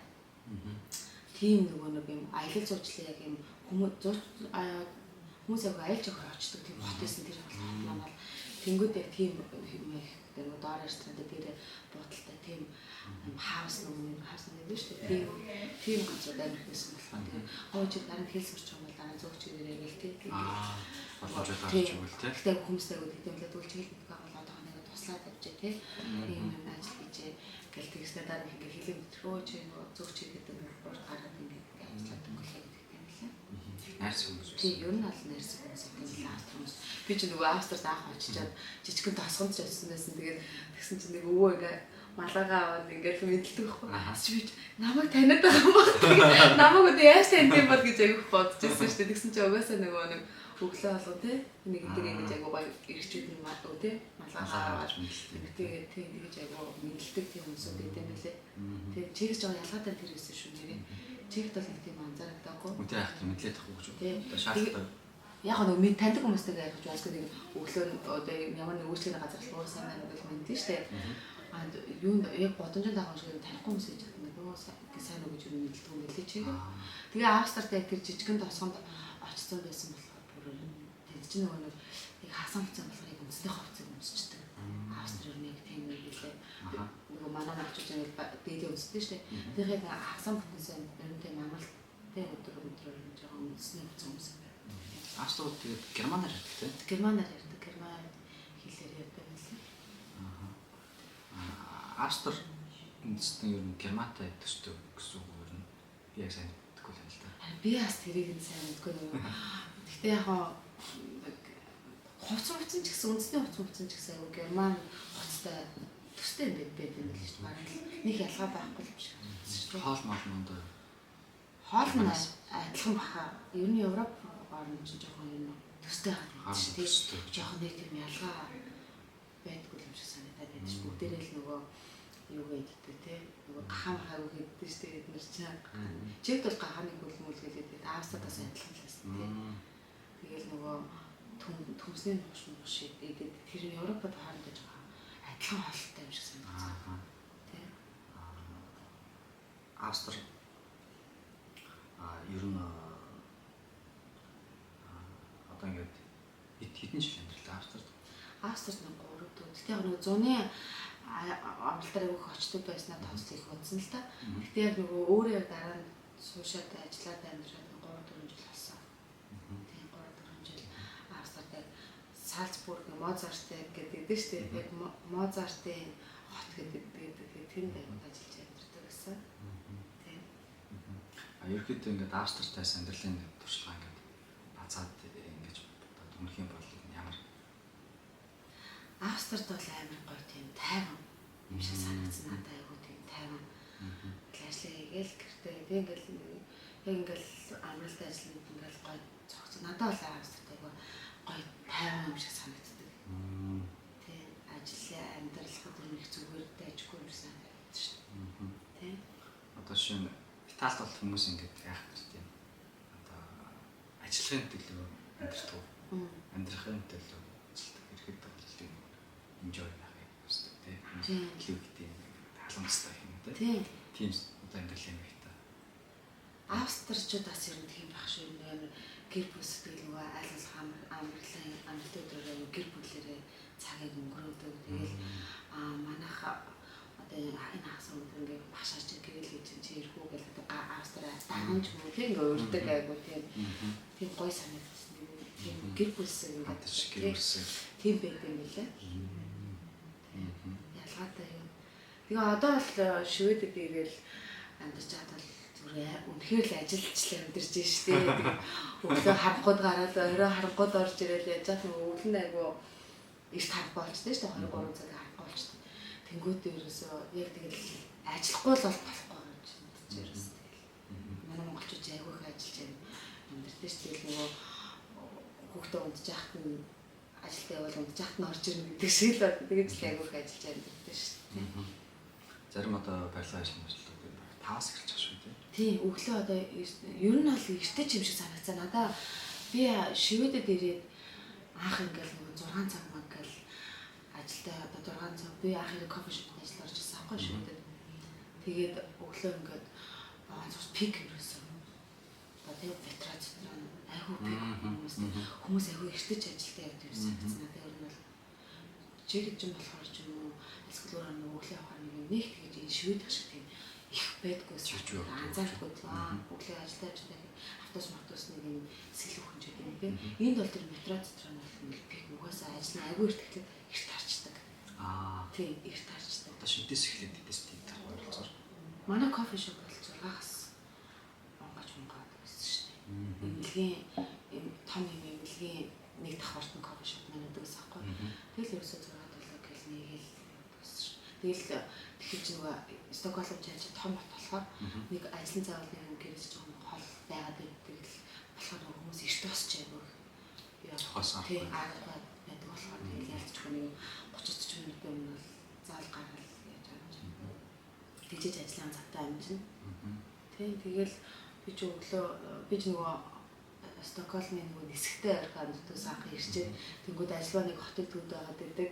Тийм нөгөө нэг юм аялал жуулчлалын яг юм хүмүүс яг аялж явах очдог тийм хот байсан тэр хот маань бол тэнгууд яг тийм юм их нөгөө доор ресторантай дээр буудалтай тийм хаус нөгөө хаус гэдэг шүү дээ. Тийм газар амар их байсан болохоор тэгээ гоо чи дараа нь хэл сурч байгаа бол дараа нь зөөгч ирээрэй гэл тий. Боломж гарч өгвөл тий. Гэхдээ хүмүүстэй айгуу тэгдэм лээ тэгвэл чи хэл мэдгүй байгаа бол одоо нэг туслаад явжээ тий. Тийм юм ажил хийжээ гэл тэгснээр дараа нь ингээ хэлээ мэдрэхөө чи нөгөө зөөгч гэдэг нь урд гараад ингээ ажиллаад өнгөлөө гэдэг юм лээ. Найрсаг хүмүүс. Тий, ер нь бол найрсаг хүмүүс гэдэг юм лээ Австри хүмүүс. Би чи нөгөө Австрид анх очичоод жижигхэн тосгонд ч очсон байсан. Тэгээд тэгсэн чинь нэг өвөө ингээ малаагаа аваад ингээд мэдлдэг байхгүй. Чи би намайг таниад байгаа юм байна. Намайг одоо яаж таниад юм бол гэж айгүйх бодож байсан шүү дээ. Тэгсэн чи угаасаа нөгөө нэг өглөө болго тий нэг дээр ингэж айгуу гоё эргчүүд нь тий малаагаа аваад тэгээд тий тэгэж айгуу мэдлдэг тийм хүмүүсүүд идэм байлээ. Тэгээд чигс жоо ялгаатай тэр байсан шүү нэрээ. Чигт бол нэг тийм анзаарагдаагүй. Үгүй яах вэ мэдлээд тахгүй гэж. Одоо шаардлагатай. Яг нөгөө мэд таньдаг хүмүүстэйгээ ярих гэж нэг өглөө одоо ямар нэг үйлчлэгийн газар л уусан байна гэж мэдэн штэ. А юунд яг бодомжтой дагуу шиг танихгүй хүмүүс хийж чадна. Нөгөө сайн уу гэж юу мэддэг юм билээ чигээ. Тэгээ Австрид яг тэр жижигэн тосгонд очсон байсан болохоор бүр Энд чинь нөгөө нэг яг хагас хувцас болохоор яг үндэсний хувцсыг өмсчдэг. Австри ер нь яг тийм нэг лээ. Нөгөө манай монголчууд яг дээдээ өмсдөг шүү дээ. Тэгэхээр яг хагас бүтэнсэн ер нь тийм амралттай өдөр нь жоохон үндэсний хувцас өмсөв. Авструуд тэгээд германаар ярьдаг тийм? Германаар ярьдаг. Герман хэлээр ярьдаг байсан. Австри үндэстэн ер нь германтай төстэй гэсэн үг ер нь би яг сайн мэдэхгүй л байна л да. Би бас тэрийг нь сайн мэдэхгүй нөгөө. Гэхдээ яг хувцас хувцас ч гэсэн үндэсний хувцас хувцас ч гэсэн айгу герман хувцастай төстэй юм байд юм л шүү дээ. Бараг л нэг ялгаа байхгүй юм шиг харагдсан шүү дээ. Хоол мол мондоо. Хоол нь адилхан баха. Ер нь Европ орн чинь жоохон юм төстэй харагдсан шүү дээ. Жоохон нэг тийм ялгаа байдгүй юм шиг санагдаад байдаг шүү. Бүгдээрээ л нөгөө юу гэдэг те нөгөө гахаа махаа гэдэг шүү дээ бид нар чинь. Чигт бол гахааны хөлмөл гэлээд Австрид бас адилхан л байсан те. Тэгэл нөгөө төмсний нууш мууш идэд тэр нь Европод хоорондоо жоохон адилхан хоолтой юм шиг санагдсан. Тэ. Австри ер нь одоо ингээд хэдэн жил амьдралаа Австрид? Австрид нэг 3 4. Гэтэ яг нөгөө зуны амралтаар айгүйх очдог байснаа тооцол их удсан л та. Гэтэ яг нөгөө өөрөө яг дараа нь суушаад ажиллаад амьдраад 3 4 жил болсон. Тийм 3 4 жил Австрид яг Салцбург Моцарт гэдэг дээ шүү дээ. Яг Моцартын хот гэдэг тэгээд тэнд ажиллаж амьдардаг гэсэн. Тийм. Ерөнхийдөө ингээд Австрид амьдралын туршлага ингээд бацаад ингэж дүнх юм бол ямар Австрид бол амар гоё тийм тайван юм шиг санагдсан надад айгүй тийм тайван. Ажлаа хийгээл гэртээ тэг ингээл яг ингээл амралт ажилланд ингээл гоё цогц. Надад бол Австрид айгүй гоё тайван юм шиг санагддаг. Тэ ажлаа амьдралхад ер нь их зүгээр дайжгүй юм шиг санагддаг шүү дээ. Тэ. Одоо шинэ Италид бол хүмүүс ингээд яах вэ тийм одоо ажиллахын төлөө амьдардаг. Амьдрахын төлөө ажилтдаг. Ирэхэд бол тийм enjoy байхыг хүсдэг тийм. Илүү их тийм халамжтай юм тийм. Тийм одоо амьдрал юм их та. Австрчууд бас ер нь тийм байх шүү юм амар гэр бүл сэтгэл нөгөө аль болох амралтын амралтын өдрөөр гэр бүлээрээ цагийг өнгөрөөдөг. Тэгэл манайх одоо энэ хагас өдөр ингээ башаач гэрэл гэж чи ирэх үү гэл одоо Австраа даган ч юм уу тийм ингээ урьдаг айгу тийм тийм гой санагдсан. Тийм гэр бүлсэг ингээ гэр бүлсэг тийм байд юм билээ. Ялгаатай юм. Тэгээ одоо бол Шведэд ирээл амьдарч байхад бол зүгээр үнэхээр л ажиллаж л амьдарч штэ. Өглөө харангууд гараад орой харангууд орж ирээл яаж яах вэ? Өглөө нь айгу эрт харахгүй болчтой штэ 2 3 цаг харахгүй болчтой. Тэнгүүтээ ерөөсөө яг тэгэл ажиллахгүй л бол болохгүй юм чинь ерөөсөө тэгэл. Манай монголчууд айгүй их ажиллаж амьдардаг штэ. Тэгэл нөгөө хүүхдээ унтж яхад нь ажилдаа явбал унтж яхад нь орж ирнэ гэдэг шиг л тэгэж л айгүй их ажиллаж амьдардаг штэ. Зарим одоо барилгын ажил мэжлүүд 5-аас эхэлж байгаа шүү дээ. Тийм, өглөө одоо ер нь бол эртээ ч юм шиг санагцаа. Надаа би Шведэд ирээд анх ингээл нөгөө 6 цаг маг гэл ажилдаа одоо 6 цаг би анх ирээ кофе шопт ажил орж ирсэн аахгүй Шведэд. Тэгээд өглөө ингээд баан пик ерөөсөө. Одоо тийм метро цэтрэн айгүй пик хүмүүс айгүй эртэж ажилдаа явдаг юм санагдсан. Надаа ер нь бол чиглэж юм болохоор ч юм уу эсвэл өөр нэг өглөө явахаар нэг юм нэг тэгэж энэ Швед шиг тийм их байдгүй анзаарахгүй өглөө ажилдаа явж байгаа автобус автобус нэг юм сэлүүхэн ч гэдэг юм тийм. Энд бол тэр метро дотор нь бол пик угаасаа ажил нь айгүй эрт эхлээд эрт тарчдаг. Тийм эрт тарчдаг. Одоо шидээс эхлээд тэдэс тийм тарах ойролцоогоор. Манай кофе шоп бол 6-аас онгоч мунгаад байсан шүү дээ. Эмнэлгийн том юм эмнэлгийн нэг давхарт нь кофе шоп маань байдаг гэсэн аахгүй. Тэгэл ерөөсөө 6 7 гэл нэгээл байсан шүү. Тэгэл тэгэхээр чи нөгөө Стокгольм чааш том хот болохоор нэг ажлын цагаал нэг юм гэрэж жоохон хол байгаад байдаг л болохоор нөгөө хүмүүс эрт босч айгүй. Зохиос аргагүй байдаг болохоор тэгэл ялцчихгүй нэг 30 40 минутын өмнө бол заал гаргал яаж байгаа юм. Тэгжээж ажлын цагтаа амжина. Тийм тэгэл би ч өглөө би ч нөгөө Стокгольмын нөгөө нисгтэй ойрхон зүтээс анх ирчээд тэнгууд ажиллаа нэг хотын төвд байгаад байдаг.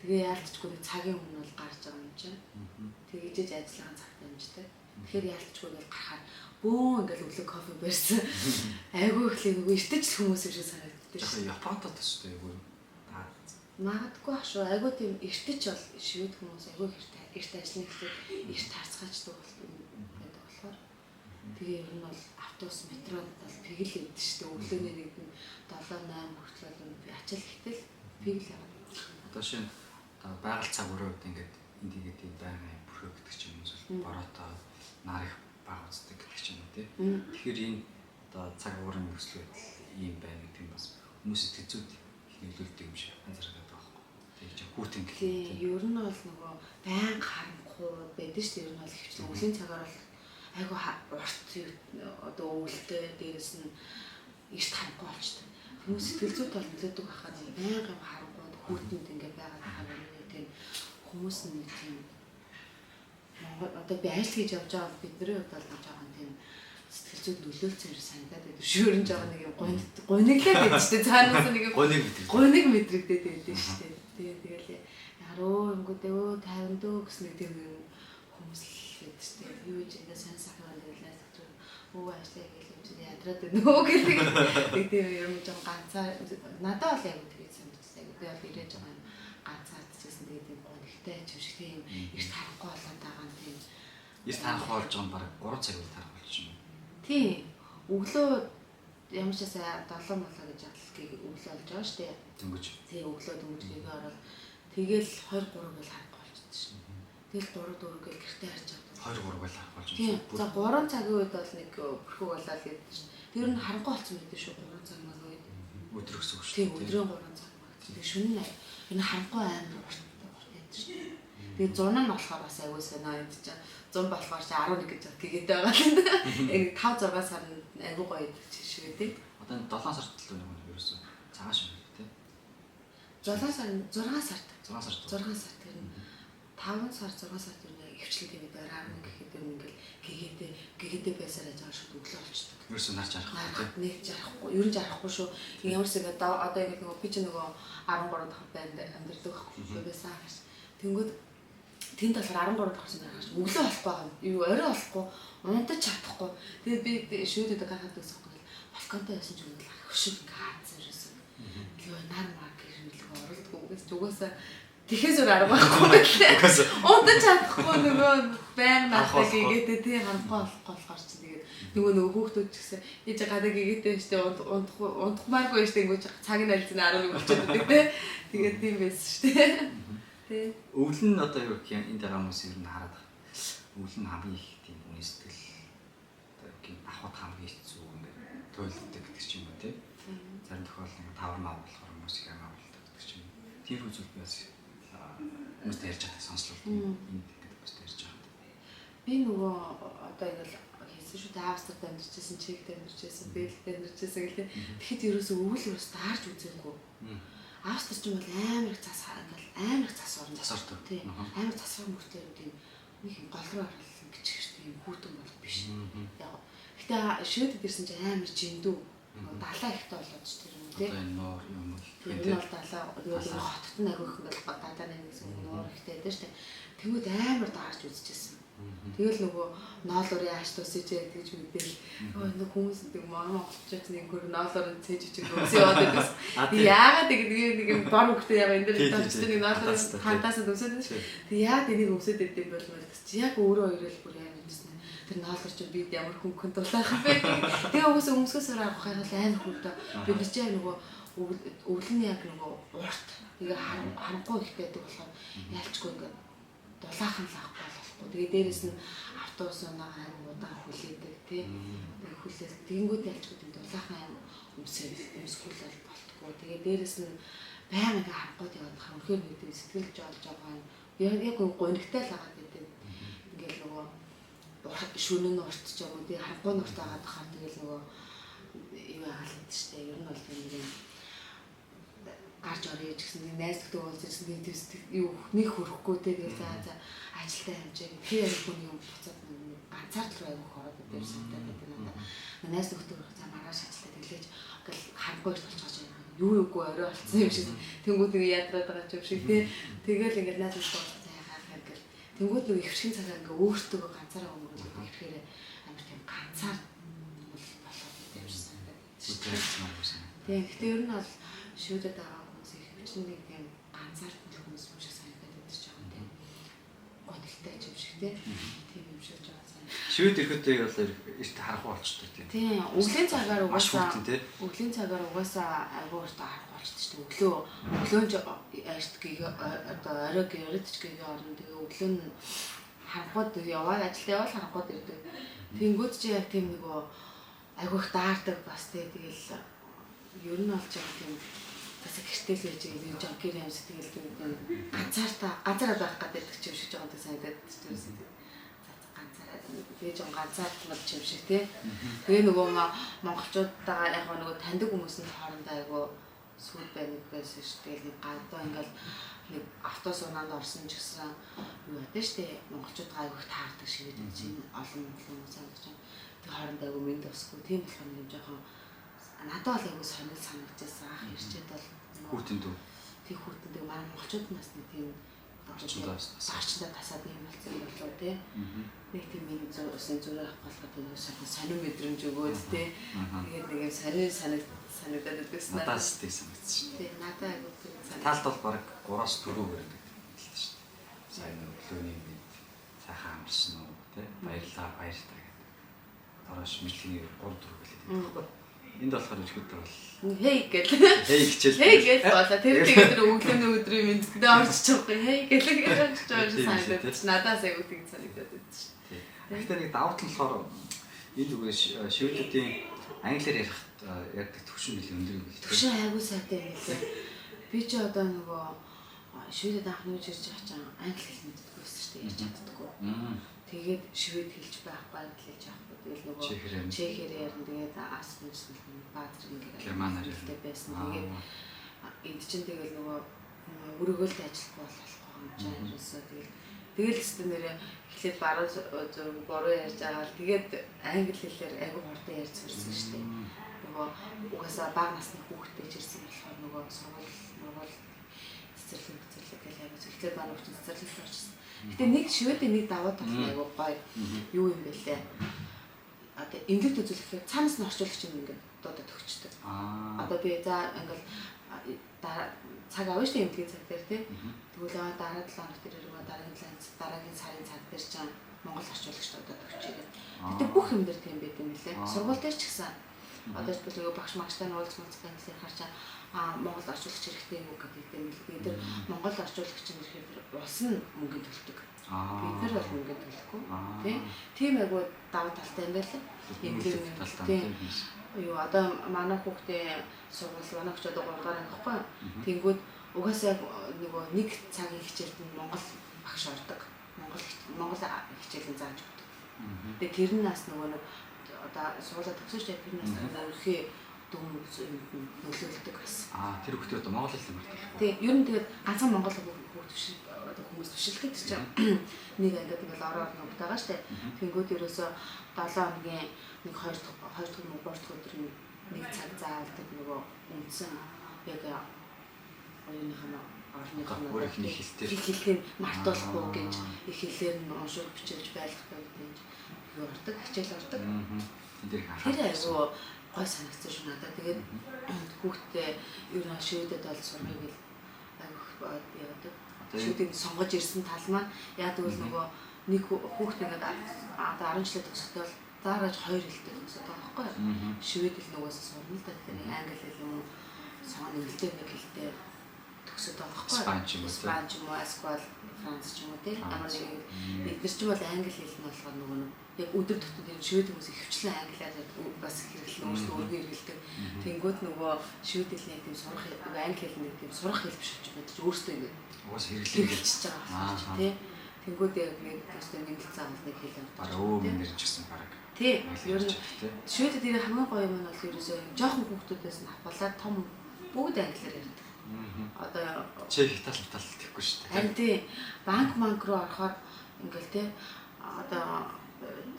Тэгээ яалтчгүй нэг цагийн өмнө бол гарч байгаа юм чинь. Тэгжээж ажлын цагт амжтай. Тэгэхээр яалтчгүй ингээл гарахаар бөөн ингээл өглөө кофе барьсан. Айгүй ихлэ нөгөө эртэж л хүмүүс юм шиг санагддаг. байдаг шүү. Японтой төстэй юу? Магадгүй ах шүү. Айгуу тийм эртэж бол швед хүмүүс айгуу эрт ажиллана гэхлээр эрт харцгаачдаг байдаг болохоор. Тэгээ ер нь бол автобус, метрод бол пигэл өгдөө шүү дээ. Өглөөний нэг нь 7 8 хүртэл бол би ачаал ихтэл пигэл яваад. Одоо шинэ одоо байгаль цаг өрөө үед ингээд энд ингээд тийм байнгын бүрхөө гэдэг ч юм уу эсвэл бороотой нар их баг үздэг гэдэг ч юм уу тий. Тэгэхээр энэ одоо цаг уурын нөхцөл байдал ийм байна гэдэг нь бас хүмүүсийн сэтгэл зүйд их нөлөөлдөг юм шиг анзаардаг байхгүй. Тэгээ чи хүүтэн гэх юм тий. Ер нь бол нөгөө байн харанхуй байдаг шүү дээ. Ер нь бол хөвчлэн өвлийн цагаар бол айгу урт одоо өвөлтэй дээрэс нь эрт харанхуй болчтой. Хүмүүс сэтгэл зүйд бол нөлөөдөг байхад байнга юм харанхуй хүүтэнд ингээд байгаад байгаа юм тийм хүмүүс нь тийм Монгол одоо би ажил хийж явж байгаа бидний хувьд бол жоохон тийм сэтгэл зүйд нөлөөлсөн юм санагдаад байдаг. Шөөрөн жоохон нэг юм гуниглаад байдаг шүү дээ. Цаанаас нэг юм гуниг мэдрэгдээд байдаг шүү дээ. Тэгээ тэгэл яруу юмгүйдээ өө 50 дөө гэсэн нэг тийм юм хүмүүс л байдаг шүү дээ. Юу ч энэ сайн сайхан байлаа сэтгэл өө ажлаа гэл юм чинь ядраад байна өө гэдэг нэг тийм юм жоохон ганцаар надад бол яг тэгээд санагдсан. Би бол ирээж байгаа юм ганцаардчихсан тэгээд тийм гунигтай ч юм шиг тийм эрт харахгүй болоод байгаа юм тийм эрт харахгүй болж байгаа юм бараг 3 цаг үл харах болж юм. Тийм. Өглөө ямар ч сая 7 болоо гэж адлалгийг өглөө болж байгаа шүү дээ. Дөнгөж. Тийм өглөө дөнгөж гэгээ ороод тэгэл 2 3 гэл харахгүй болчихсон шин. Тэгэл 3 4 гэл гэртээ харж байгаа. 2 3 гэл харах болж юм. За 3 цагийн үед бол нэг бүрхэг болоод гэдэг шин. Тэр нь харахгүй болсон байдаг шүү 3 цаг маань үед. Өдөр гэсэн үг шүү. Тийм өдрийн 3 цаг маань. Тэгээ шөнө нь энэ харанхуй амар урт байдаг шүү. Тэгээ зун нь болохоор бас аягүй сонио юм чинь. Зун болохоор чи 11 гэж гэгээд байгаа л энэ. Яг 5 6 сар нь аягүй гоё идэх шиг үү. Одоо энэ 7 сард л нэг ерөөсөө цагаан шиг тий. 7 сар 6 сард. 6 сард. 6 сар тэр нь 5 сар 6 сар тэр нь хөвчлэн тийм үү 11 гэхэд тэр ингээл гэгээдээ байсаар яаж байгаа шүү өглөө болчдөг. Ерөөсөө нар жарахгүй тий. Нэг жарахгүй, ер нь жарахгүй шүү. Ямар ч юм одоо ингэ нөгөө би чи нөгөө 13 дахь байнд амьдардаг байхгүй байсан ааш. Тэнгүүд тэнд болохоор 13 дахь орсон ааш өглөө болохгүй байгаа юм. Юу орой болохгүй, унтаж чадахгүй. Тэгээд би шүүдэд гаргаад үзсэн байхгүй. Балконтой байсан ч юм л хөшиг ингээ хаацсан ерөөсөө. Тэгээ нар мар гэр нэлээ оролдгоо үгээс угаасаа тэгэхээс өөр арга байхгүй байлаа. Унтаж чадахгүй нөгөө байнга надад гэгээдээ тий харанхуй болохгүй болохоор чи тэгээд нөгөө хүүхдүүд ч гэсэн ээж гадаа гэгээдээ штэ унтахмааргүй штэ ингэж цаг нь аль зэн 11 болчиход байдаг тий. Тэгээд тийм байсан штэ. Тий. Өвөл нь одоо юу гэх юм энд байгаа хүмүүс ер нь хараад байгаа. Өвөл нь хамгийн их тийм үний сэтгэл одоо юу гэх юм авахд хамгийн хэцүү ингээд туйлддаг гэдэг ч юм уу тий. Зарим тохиолдолд ингээд тавар мав болохоор хүмүүс их амаа болдог гэдэг ч юм. Тиймэрхүү зүйл би бас хүмүүст ярьж байгааг сонслоо. Энд ингээд хүмүүст ярьж байгаа. Би нөгөө одоо ингээл хийсэн шүү дээ. Австрид амьдарч байсан, Чехд амьдарч байсан, Бельгид амьдарч байсан гэлээ. Тэгэхэд ерөөсөө өвөл ерөөс таарч үзээгүй. Австри ч юм бол амар их цас ингээл амар их цас орно. Цас ордог. Тий. Амар цасраг мөртлөө тийм нэг юм гол руу орол ингэж хэрэгтэй юм хүүтэн бол биш. Яг. Гэтэ Шведэд ирсэн чинь амар жиндүү. Далаа ихтэй болоод ч тэр юм тий. Одоо энэ нуур юм уу? Тэр нь бол далаа нөгөө хотод нь агиох ингээл далаа нэг гэсэн нуур ихтэй байдаг шүү дээ. Тэнгүүд амар даарч үзчихсэн. Тэгэл нөгөө ноолоор яаж тусаж яа гэж мэдээл. Нөгөө хүмүүс нэг монголчууд нэг хөр ноолоор нь цээж өчиг өмсөө яваад байсан. Яагаад ингэ нэг юм бор хөхтэй яг энэ дээр тавьчихсан нэг ноолоор хантаас нь өмсөд байсан. Тэг яагаад энийг өмсөд идэм бол мэл чи яг өөрөө ирээл бүр амар юмсан. Тэр ноолоор чи бид ямар хөнгөн дулаахан бэ. Тэгээ угсаа өмсгөөс өөр авах юм бол амар хөвдөө. Бид нар чи яг нөгөө өвөл нь яг нөгөө урт тэгээ харанхуй ихтэй байдаг болохоор ялчгүй ингээд дулаахан л авахгүй болохгүй. Тэгээ дээрэс нь автобус унаа амар удаан хүлээдэг тий. Тэгээ хүлээс тэгэнгүүт ялчгүй тийм дулаахан аим өмсгөл бол болтгоо. Тэгээ дээрэс нь баян ингээ харахгүй яваад хаа үнэхээр нэг тийм сэтгэл жоолж байгаа юм. Яг гонигтай л агаад байдаг. Ингээл нөгөө шөнө нь урт ч юм уу тий харахгүй нь урт агаад хаа тэгэл нөгөө юу яагаад л гэдэг штэ. Ер нь бол нэг юм гарч орё гэж гэсэн нэг найз нөхдөд уулзсан нэг тийм юу нэг хөрөхгүй те тэгэл за за ажилдаа амжаа гэх тэр яг хүний юм буцаад нэг ганцаар л руу айгүйх ороод идэв санагдаад байдаг надад. Найз нөхдөд за маргааш ажилдаа тэглээж ингээл харанхуй эрт болчихож байгаа юм. Юу юугүй орой болцсон юм шиг тэнгууд нэг ядраад байгаа юм шиг те тэгэл ингээл найз нөхдөд за яхаа гэл тэнгууд нэг ихвшин цагаа ингээ өөртөө ганцаараа өнгөрүүлэх ихээр амар тийм ганцаар болоод идэв юм шиг санагдаад. Тийм. Гэтэ ер нь бол шүдэд байгаа хүмүүс их хвчин нэг тийм ганцаардсан хүмүүс юм шиг санагдаад байдаг ч юм тийм. Гонхтой юм шиг тийм. Тийм юм шиг жоо санагдав. Швед ирэхдээ бол эрт харахгүй болчтой тийм. Тийм. Өглөөний цагаар угаасаа өглөөний цагаар угаасаа айгүй урт харахгүй болчтой шүү дээ. Өглөө эрт гээ одоо орой гэрэж гээ орно. Тэгээ өглөө нь харанхууд яваад ажилд явал харанхууд ирдэг. Тэнгүүд чи яг тийм нөгөө айгүй их даардаг бас тий. Тэгэл ер нь бол жоо тийм бас гэртэл байж байгаа жоо гэр юмс тэгэл тийм ганцаараа байх гэдэг ч юм шиг жоохон санагдаад тийм ганцаараа тэгээ жоо ганцаардмал юм шиг тий. Тэгээ нөгөө монголчуудтайгаа яг нөгөө таньдаг хүмүүс нь хоорондоо айгүй сүд байна байсан шүү. Тэгэл нэг гадаа ингээл нэг автобус унаанд орсон ч гэсэн юу байдаг шүү дээ. Монголчуудаа айгүй их таардаг шиг байдаг чинь олон хүмүүс санагдаж байна. Тэг хоорондоо айгүй мэнд өсөхгүй. Тийм болохоор нэг жоохон надад бол айгүй сонир санагдчихсан. Анх ирчээд бол хүүтэн дүү. Тэг хүүтэн дэг манай монголчууд нас нэг тийм орчиндөө тасаад юм болсон болоо тий. Нэг тийм миний зүрх зүрх авах болохоор тийм сонир мэдрэмж өгөөд тий. Тэгээд нэг юм сонир санагдаад байдагсан. Надаас тийм санагдсан шүү. Тий, надад айгүй тийм санагдсан. Талд бол бараг 3-4 гэдэг хэлсэн шүү дээ. Сайн өглөөний мэд сайхан амарсан уу тий. Баярлалаа, баяртай гэдэг. Дорош мэдлэгийн 3 4 гэлээд байдаг байхгүй. Энд болохоор ирэхэд бол хей гэл. Хей хичээл. Хей гэл болоо. Тэр тэгээд тэр өглөөний өдрийн мэндтэй орчих жоохгүй. Хей гэл гэж орчих жоохгүй санагдаад. Надаас айгүй тийм санагдаад байдаг шүү. Гэхдээ нэг давуу тал болохоор энэ зүгээр шведүүдийн англиар ярих ярьдаг төвшин нэлээд өндөр юм билээ. Төвшин айгүй сайтай юм билээ. Би чи одоо нөгөө шведэд анх нүүж ирж байгаа чинь англи хэл мэддэггүй байсан шүү дээ. Ярьж чаддаггүй. Тэгээд швед хэлж байхгүй, англи хэлж байхгүй. Тэгэл нөгөө чехээр ярина. Тэгээд асмс баазар ингээд германаар ярьдаг байсан. Тэгээд энд чинь тэгэл нөгөө өрөөгөлт ажиллахгүй болохгүй юм чинь ерөөсөө тэгэл өстө нэрээ эхлээд баруун зүг буруу ярьж байгаа л тэгээд англи хэлээр айгүй хурдан ярьж сурсан шүү дээ. Нөгөө угаасаа бага насны хүүхдтэй ч ирсэн болохоор нөгөө сургууль мургуул цэцэрлэг цэцэрлэг гэл айгүй эхлээд манай хүүхд цэцэрлэгт орчихсон. Гэтэ нэг шведийн нэг давуу тал нь айгүй гоё юу юм бэ лээ. Одоо эмнэлэгт үзүүлэхээр цаанаас нь орчуулагч юм ингээд дуудаад өгчдөг. Одоо би за ингээл цаг авна шүү дээ эмнэлгийн цаг дээр тий. Тэгвэл дараа 7 хоног дээр ирвэ дараагийн сарын цаг дээр чинь Монгол орчуулагч дуудаад өгчээ. Гэтэ бүх юм дээр тийм байт юм лээ. Сургууль дээр ч гэсэн одоо ч нөгөө багш магштай нь уулзах муулзах гэхэр чинь Монгол орчуулагч хэрэгтэй юм уу гэдэг юм л. Тэгээд тэр Монгол орчуулагч нь ирэхээр улс нь мөнгөнд төлдөг. Бид нар бол мөнгөнд төлөхгүй тий. Тийм айгуу давуу талтай юм байлаа. Эмнэлэг тийм. Юу одоо манай хүүхдээ сургууль манай хүүхд одоо 3 дугаар анги байхгүй. Тэнгүүд угаасаа нөгөө нэг цагийн хичээлд нь Монгол багш ордог. Монгол хичээлэн зааж өгдөг. Тэгээ тэр нь нас нөгөө нэг одоо сургуулаа төгсөж тэр нас өөрийнхөө дүн нөлөөлдөг бас. Тэр хүүхдээ одоо монгол хэлний мартах. Тий, ер нь тэгээд ганцхан монгол хүүхд биш одоо хүмүүс бишэлдэг чинь нэг ангид ингээл ороо орно хүүхд байгаа штэ. Тэнгүүд ерөөсөө 7 хоногийн нэг 2 дахь 3 дахь өдөр нэг цаг заалдаг нөгөө үндсэн яг оюуныхаа орныхоо өөрийнх нь хэлтэй хэлхийг мартуулахгүй гэж их хэлээр нь уншуулж бичиж байлгахгүй гэдэг юу ордог хичээл ордог. Тэр айгуу гой санагдсан шүү надад. Тэгээд хүүхдээ ер нь шведэд бол сургыг л айгуу явдаг. Шведийг сонгож ирсэн тал маань яг тэгвэл нөгөө нэг хүүхд ингээд одоо 10 жилээ төгсөхдөө бол заарааж хоёр хэлтэй төгсөд байгаа байхгүй юу? Швед хэл нугасаа сурна л да. Тэгэхээр англи хэл юм уу сон нэмэлтээ нэг хэлтэй төгсөд байгаа байхгүй юу? Испани ч юм уу, Испани ч юм уу, эсвэл Франц ч юм уу тийм ямар нэг эдгээр ч бол англи хэл нь болохоор нөгөө нэг яг өдөр тутмын тийм швед хүмүүс ихэвчлэн англиар бас хэрэглэн өөрсдөө өргөн хэрэглэдэг. Тэнгүүд нөгөө швед хэлний тийм сурах англи хэлний тийм сурах хэл биш ч юм уу өөрсдөө ингээд угаас хэрэглэж байгаа болохоор тийм. Тэнгүүд яг нэг төстэй нэмэлт заавал нэг хэл ордог. Бараг өө мэнэр ч гэсэн бараг. Тий. Ер нь шведэд тэр хамгийн гоё юм нь бол ерөөсөө жоохон хүүхдүүдээс нь авахлаа том бүгд англиар ярьдаг. Одоо чех, итали, итали тэхгүй шүү дээ. Харин тий. Банк руу орохоор ингээл тий одоо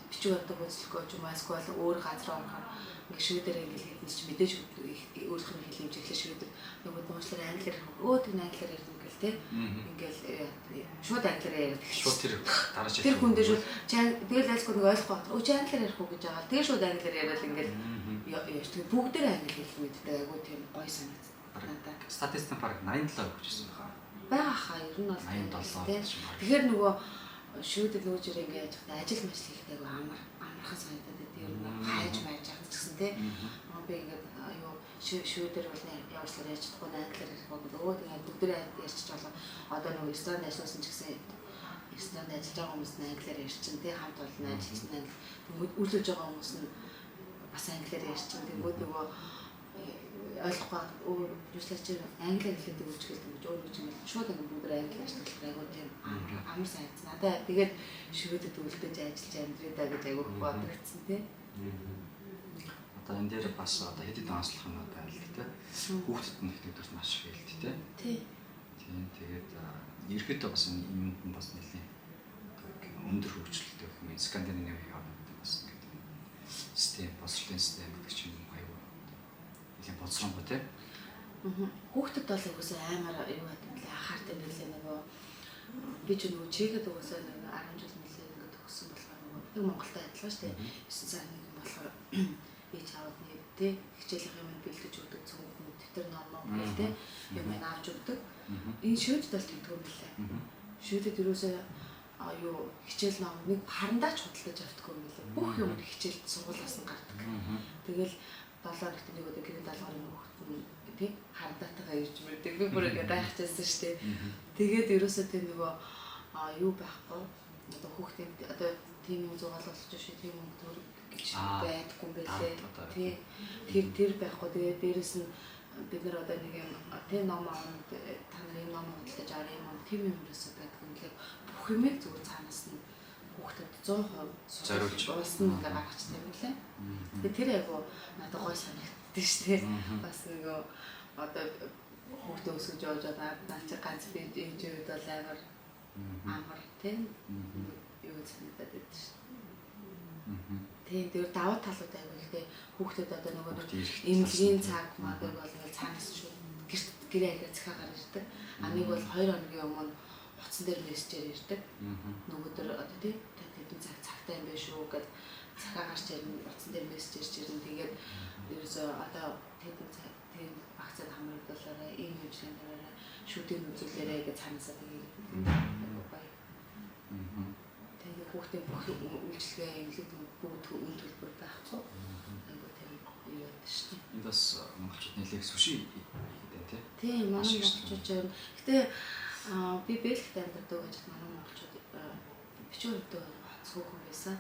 бичиг баримтаа гүйцэтгэх ч юм уу эсвэл өөр газар орохоор ингээ шведээр ингээл хэлнэ чи мэдээж өөрийнх нь хэл хэмжээглээ шведээр нөгөө дуушлаар англиар өө тэр англиар ярина гэл ингээл те ингээл шууд англиар яриад шууд тэр дарааж тэр хүн дээр шууд тэгэл айлсгүй нэг ойлгохгүй байна. Өө чи англиар ярих уу гэж байгаа. Тэгээ шууд англиар яриад ингээл яаж тэгээ бүгдээр англи хэл мэддэг айгуу тийм гоё санагдсан. Надаа. Статистик баг 87 өгчсэн баха. Байгаа хаа ер нь бол 87. Тэгэхээр нөгөө шүүдэд нөгөө жирээ ингээ яаж хата ажил мажил хийхдээ айгуу амар амархан санагдаад байдаг. Ер нь хайж майж явах ч гэсэн те. Би ингээд юу шүүдэр бол явуулсаар яаж чадахгүй англиар ярих гэдэг. Өө тэгээд бүгдээрээ ярьчих болоо. Одоо нөгөө ресторанд ажилласан ч гэсэн ресторанд ажиллаж байгаа хүмүүс нь англиар ярьчин тий хамт олон ажиллаж англи. Тэнгүүд үйлчилж байгаа хүмүүс нь бас англиар ярьчин. Тэнгүүд нөгөө ойлгохгүй өөр юуслаа чи англиар хэлээд үйлчлэл гэж өөр үгүй юм шууд англи бүгдээр англи ярьдаг болохоор айгуу тийм амар санагдсан. Надаа тэгээд шүүдэд үлдээж ажиллаж амьдрий даа гэж айгуу их бодогдсон тий. Одоо энэ дээр бас одоо хэд хэдэн онцлог юм байна л да. Хүүхдэд нь нэгдүгээр маш их хэлдэг тий. Тий. Тийм тэгээд ерөөдөө бас энэ юмд нь бас нэлийн өндөр хөгжилтэй гэх юм Скандинавийн орнууд бас ингээд систем, боловсролын систем гэдэг чинь аюу нэлийн боловсронгуй тий. Хүүхдэд бол угсаа амар юу гэдэг юм лээ анхаартай нэлээ нөгөө би ч нөгөө чигээд угсаа нөгөө 10 жил нэлээ ингээд төгссөн болохоор нөгөө нэг Монголтой адилхан шүү дээ. 9 сар нэг юм болохоор ээж аваад нэг тий хичээлийнх юм бэлдэж өгдөг цүнх дэвтэр ном ном гэл тий юм авч өгдөг. Энэ шүүдэд бол тэгдэг юм лээ. Шүүдэд ерөөсөө юу хичээл ном нэг харандаач худалдаж авдаггүй юм лээ. Бүх юм хичээл сургуулиас нь гардаг. Тэгэл 7 хоногт нэг өдөр гэрийн даалгаврын хүүхэд нь тий харандаатайгаа ирж мэрдэг. Би бүр ингээд гайхчихсан шүү дээ. Тэгээд ерөөсөө тийм нөгөө юу байхгүй. Одоо хүүхдийн одоо тийм юм зугаалгаж шээ тийм юм төр гэж байдаггүй юм байлээ. Тий. Тэр байхгүй. Тэгээд дээрэс нь бид нар одоо нэг юм тий ном авна та нар энэ ном худалдаж авах юм тийм юм ерөөсөө байдаггүй юм лээ. Бүх юмыг зүгээр цаанаас нь хүүхдэд 100% зориулж улс нь ингээ гаргачихсан юм лээ. Тэгээд тэр айгу надад гоё санагддаг шүү дээ. Бас нөгөө одоо хүүхдээ өсгөж явж байгаа наа чи ганц би ээж үед бол амар амар тийм юу санагдаад байдаг шүү дээ. Тийм тэр давуу талууд айгу ихтэй хүүхдэд одоо нөгөө эмнэлгийн цаг мадаг бол ингээл цаанаас шууд гэрт гэрээ аяга захиагаар ирдэг. А нэг бол 2 хоногийн өмнө утсан дээр мессежээр ирдэг. Нөгөөдөр одоо тий тэдэн цаг цагтай юм биш үү гэд захиа гарч ирнэ, утсан дээр мессеж ирнэ. Тэгээд ерөөсөө одоо тэдэн цаг тийм багцаад хамрагдуулаарай, ийм хэмжээнд дараарай, шүдийн үзүүлээрэй гэж цаанаасаа тэгээд айгу гоё. Тэгээд хүүхдийн бүх үйлчилгээ, эмнэлэг бүгд үн төлбөр байхгүй. Айгу тийм юу байдаг шүү дээ. Энд бас монголчууд нэлээх сүши хийдэг тий. Тийм, манай монголчууд юм. Гэтэ би Бэлгт амьдардаг гэж манай монголчууд бичвэр өгдөг цөөхөн байсан.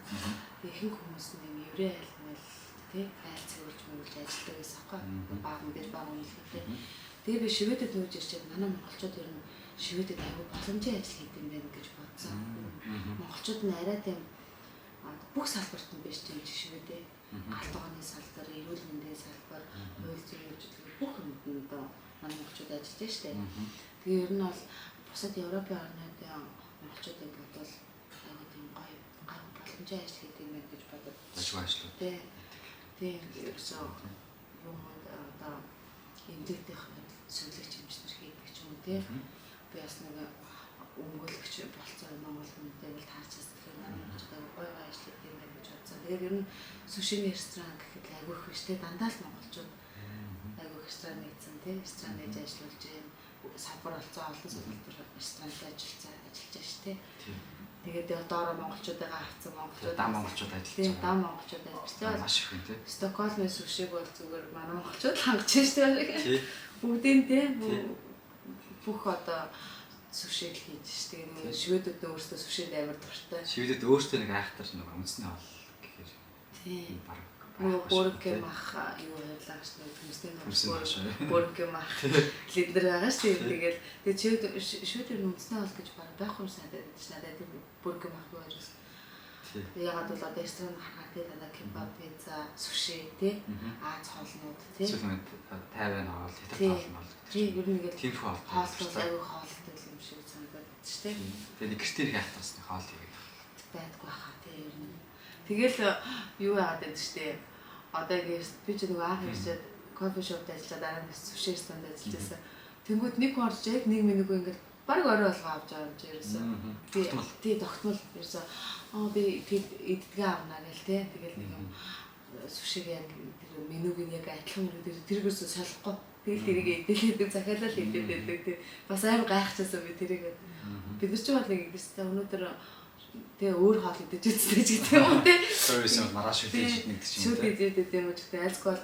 Тэгээ ихэнх хүмүүс нь юм еврей айлмал тий айл цэвэрлж мөрөлж ажилладаг байсан аахгүй. Баг мэдээж баг үнэлгээтэй. Тэгээ би Шведэд нүүж ирчээд манай монголчууд ер нь Шведэд айгүй боломжийн ажил хийдэг юм байна гэж бодсон. Монголчууд нь арай тийм бүх салбарт нь биш юм чи Шведээ. Галт тогооны салбар, эрүүл мэндийн салбар, хууль зүйн үйлчилгээ бүх юмд нь одоо манай монголчууд ажиллаж штэ. Тэгээ ер нь бол бусад Европын орнуудын монголчуудыг бодвол айгүй тийм гоё гоё боломжийн ажил хийдэг юм байна гэж бодод. Ажгүй ажлууд. Тий. Тийм ерөөсөө юм одоо эмнэлэгдэх сувилагч эмчнэр хийдэг ч юм уу тий. Би бас нэг өмгөөлөгч болцоо монгол хүнтэй ингээл таарчаас тэгэхээр манай монголчууд айгүй гоё гоё ажил хийдэг юм байна гэж бодсон. Тэгээд ер нь сушиний ресторан гэхэд айгүй их биш тий. Дандаа л монголчууд айгүй их ресторан нэгдсэн тий. Ресторан нээж ажиллуулж байна. Салбар болцоо олон салбар ресторанд ажиллаж ажиллаж ш тий. Тэгээд доороо монголчуудаа авцсан монголчууд дам монголчууд ажиллаж байгаа. Дам монголчууд ажиллаж байгаа. Маш их юм тий. Стокгольмын сүшиг бол зүгээр манай монголчууд л хангаж ш тий. Бүгдийн тий бүх одоо сүшиг л хийж ш. Тэгээд нөгөө шведүүд нь өөрсдөө сүшинд амар дуртай. Шведэд өөрсдөө нэг айхтар нэг үндэсний хоол гэхээр тий. Бараг нөгөө бүрэнхэ мах юу ярьлаа гэж нэг төмсний бүрэнхэ мах лидер байгаа шүү дээ. Тэгэл тэгээд шведээр үндэсний хоол гэж бараг байхгүй юм санагдаад байдаг ш. Надад тэр бүрэнхэ мах юу ярьсан. Ягаад бол одоо ресторан харахаар тий дандаа кебаб, пицца, суши тий Аз хоолнууд тий. Эсвэл Тайван хоол, хятад хоол мол гэдэг. Тий, ер нь ингээл тиймэрхүү хоол. Хоол айгүй хоолтой юм шиг санагдаад байдаг ш тий. Тэгээд нэг гэртээ их айхтарсны хоол хийгээд байдгүй хаа тий ер нь. Тэгэл юу яагаад байдаг ш тий. Одоо ингээд би ч нөгөө анх ирчээд кофе шопд ажиллаад дараа нь суши ресторанд ажиллаж байсан. Тэнгүүд нэг хүн орж яг нэг менюг ингээд баг орой болгоо авч байгаа юм чи ерөөсөө. Тий тогтмол ерөөсөө аа би тэд иддгээ авнаа гэл те. Тэгэл нэг юм сушиг яг тэр менюг нь яг адилхан меню тэр тэргээрсөө солихгүй. Тэгэл тэрийг идэлээдэг захиалал идээд байдаг тий. Бас аим гайхчихсан би тэрийг. Бид нар ч бол нэг ингэсэн өнөөдөр тэгээ өөр хоол идэж үздэг ч гэдэг юм тий. Сервис нь маргааш шүлээж идэх гэдэг ч юм уу. Шүлээж идэх юм уу гэдэг альсгүй бол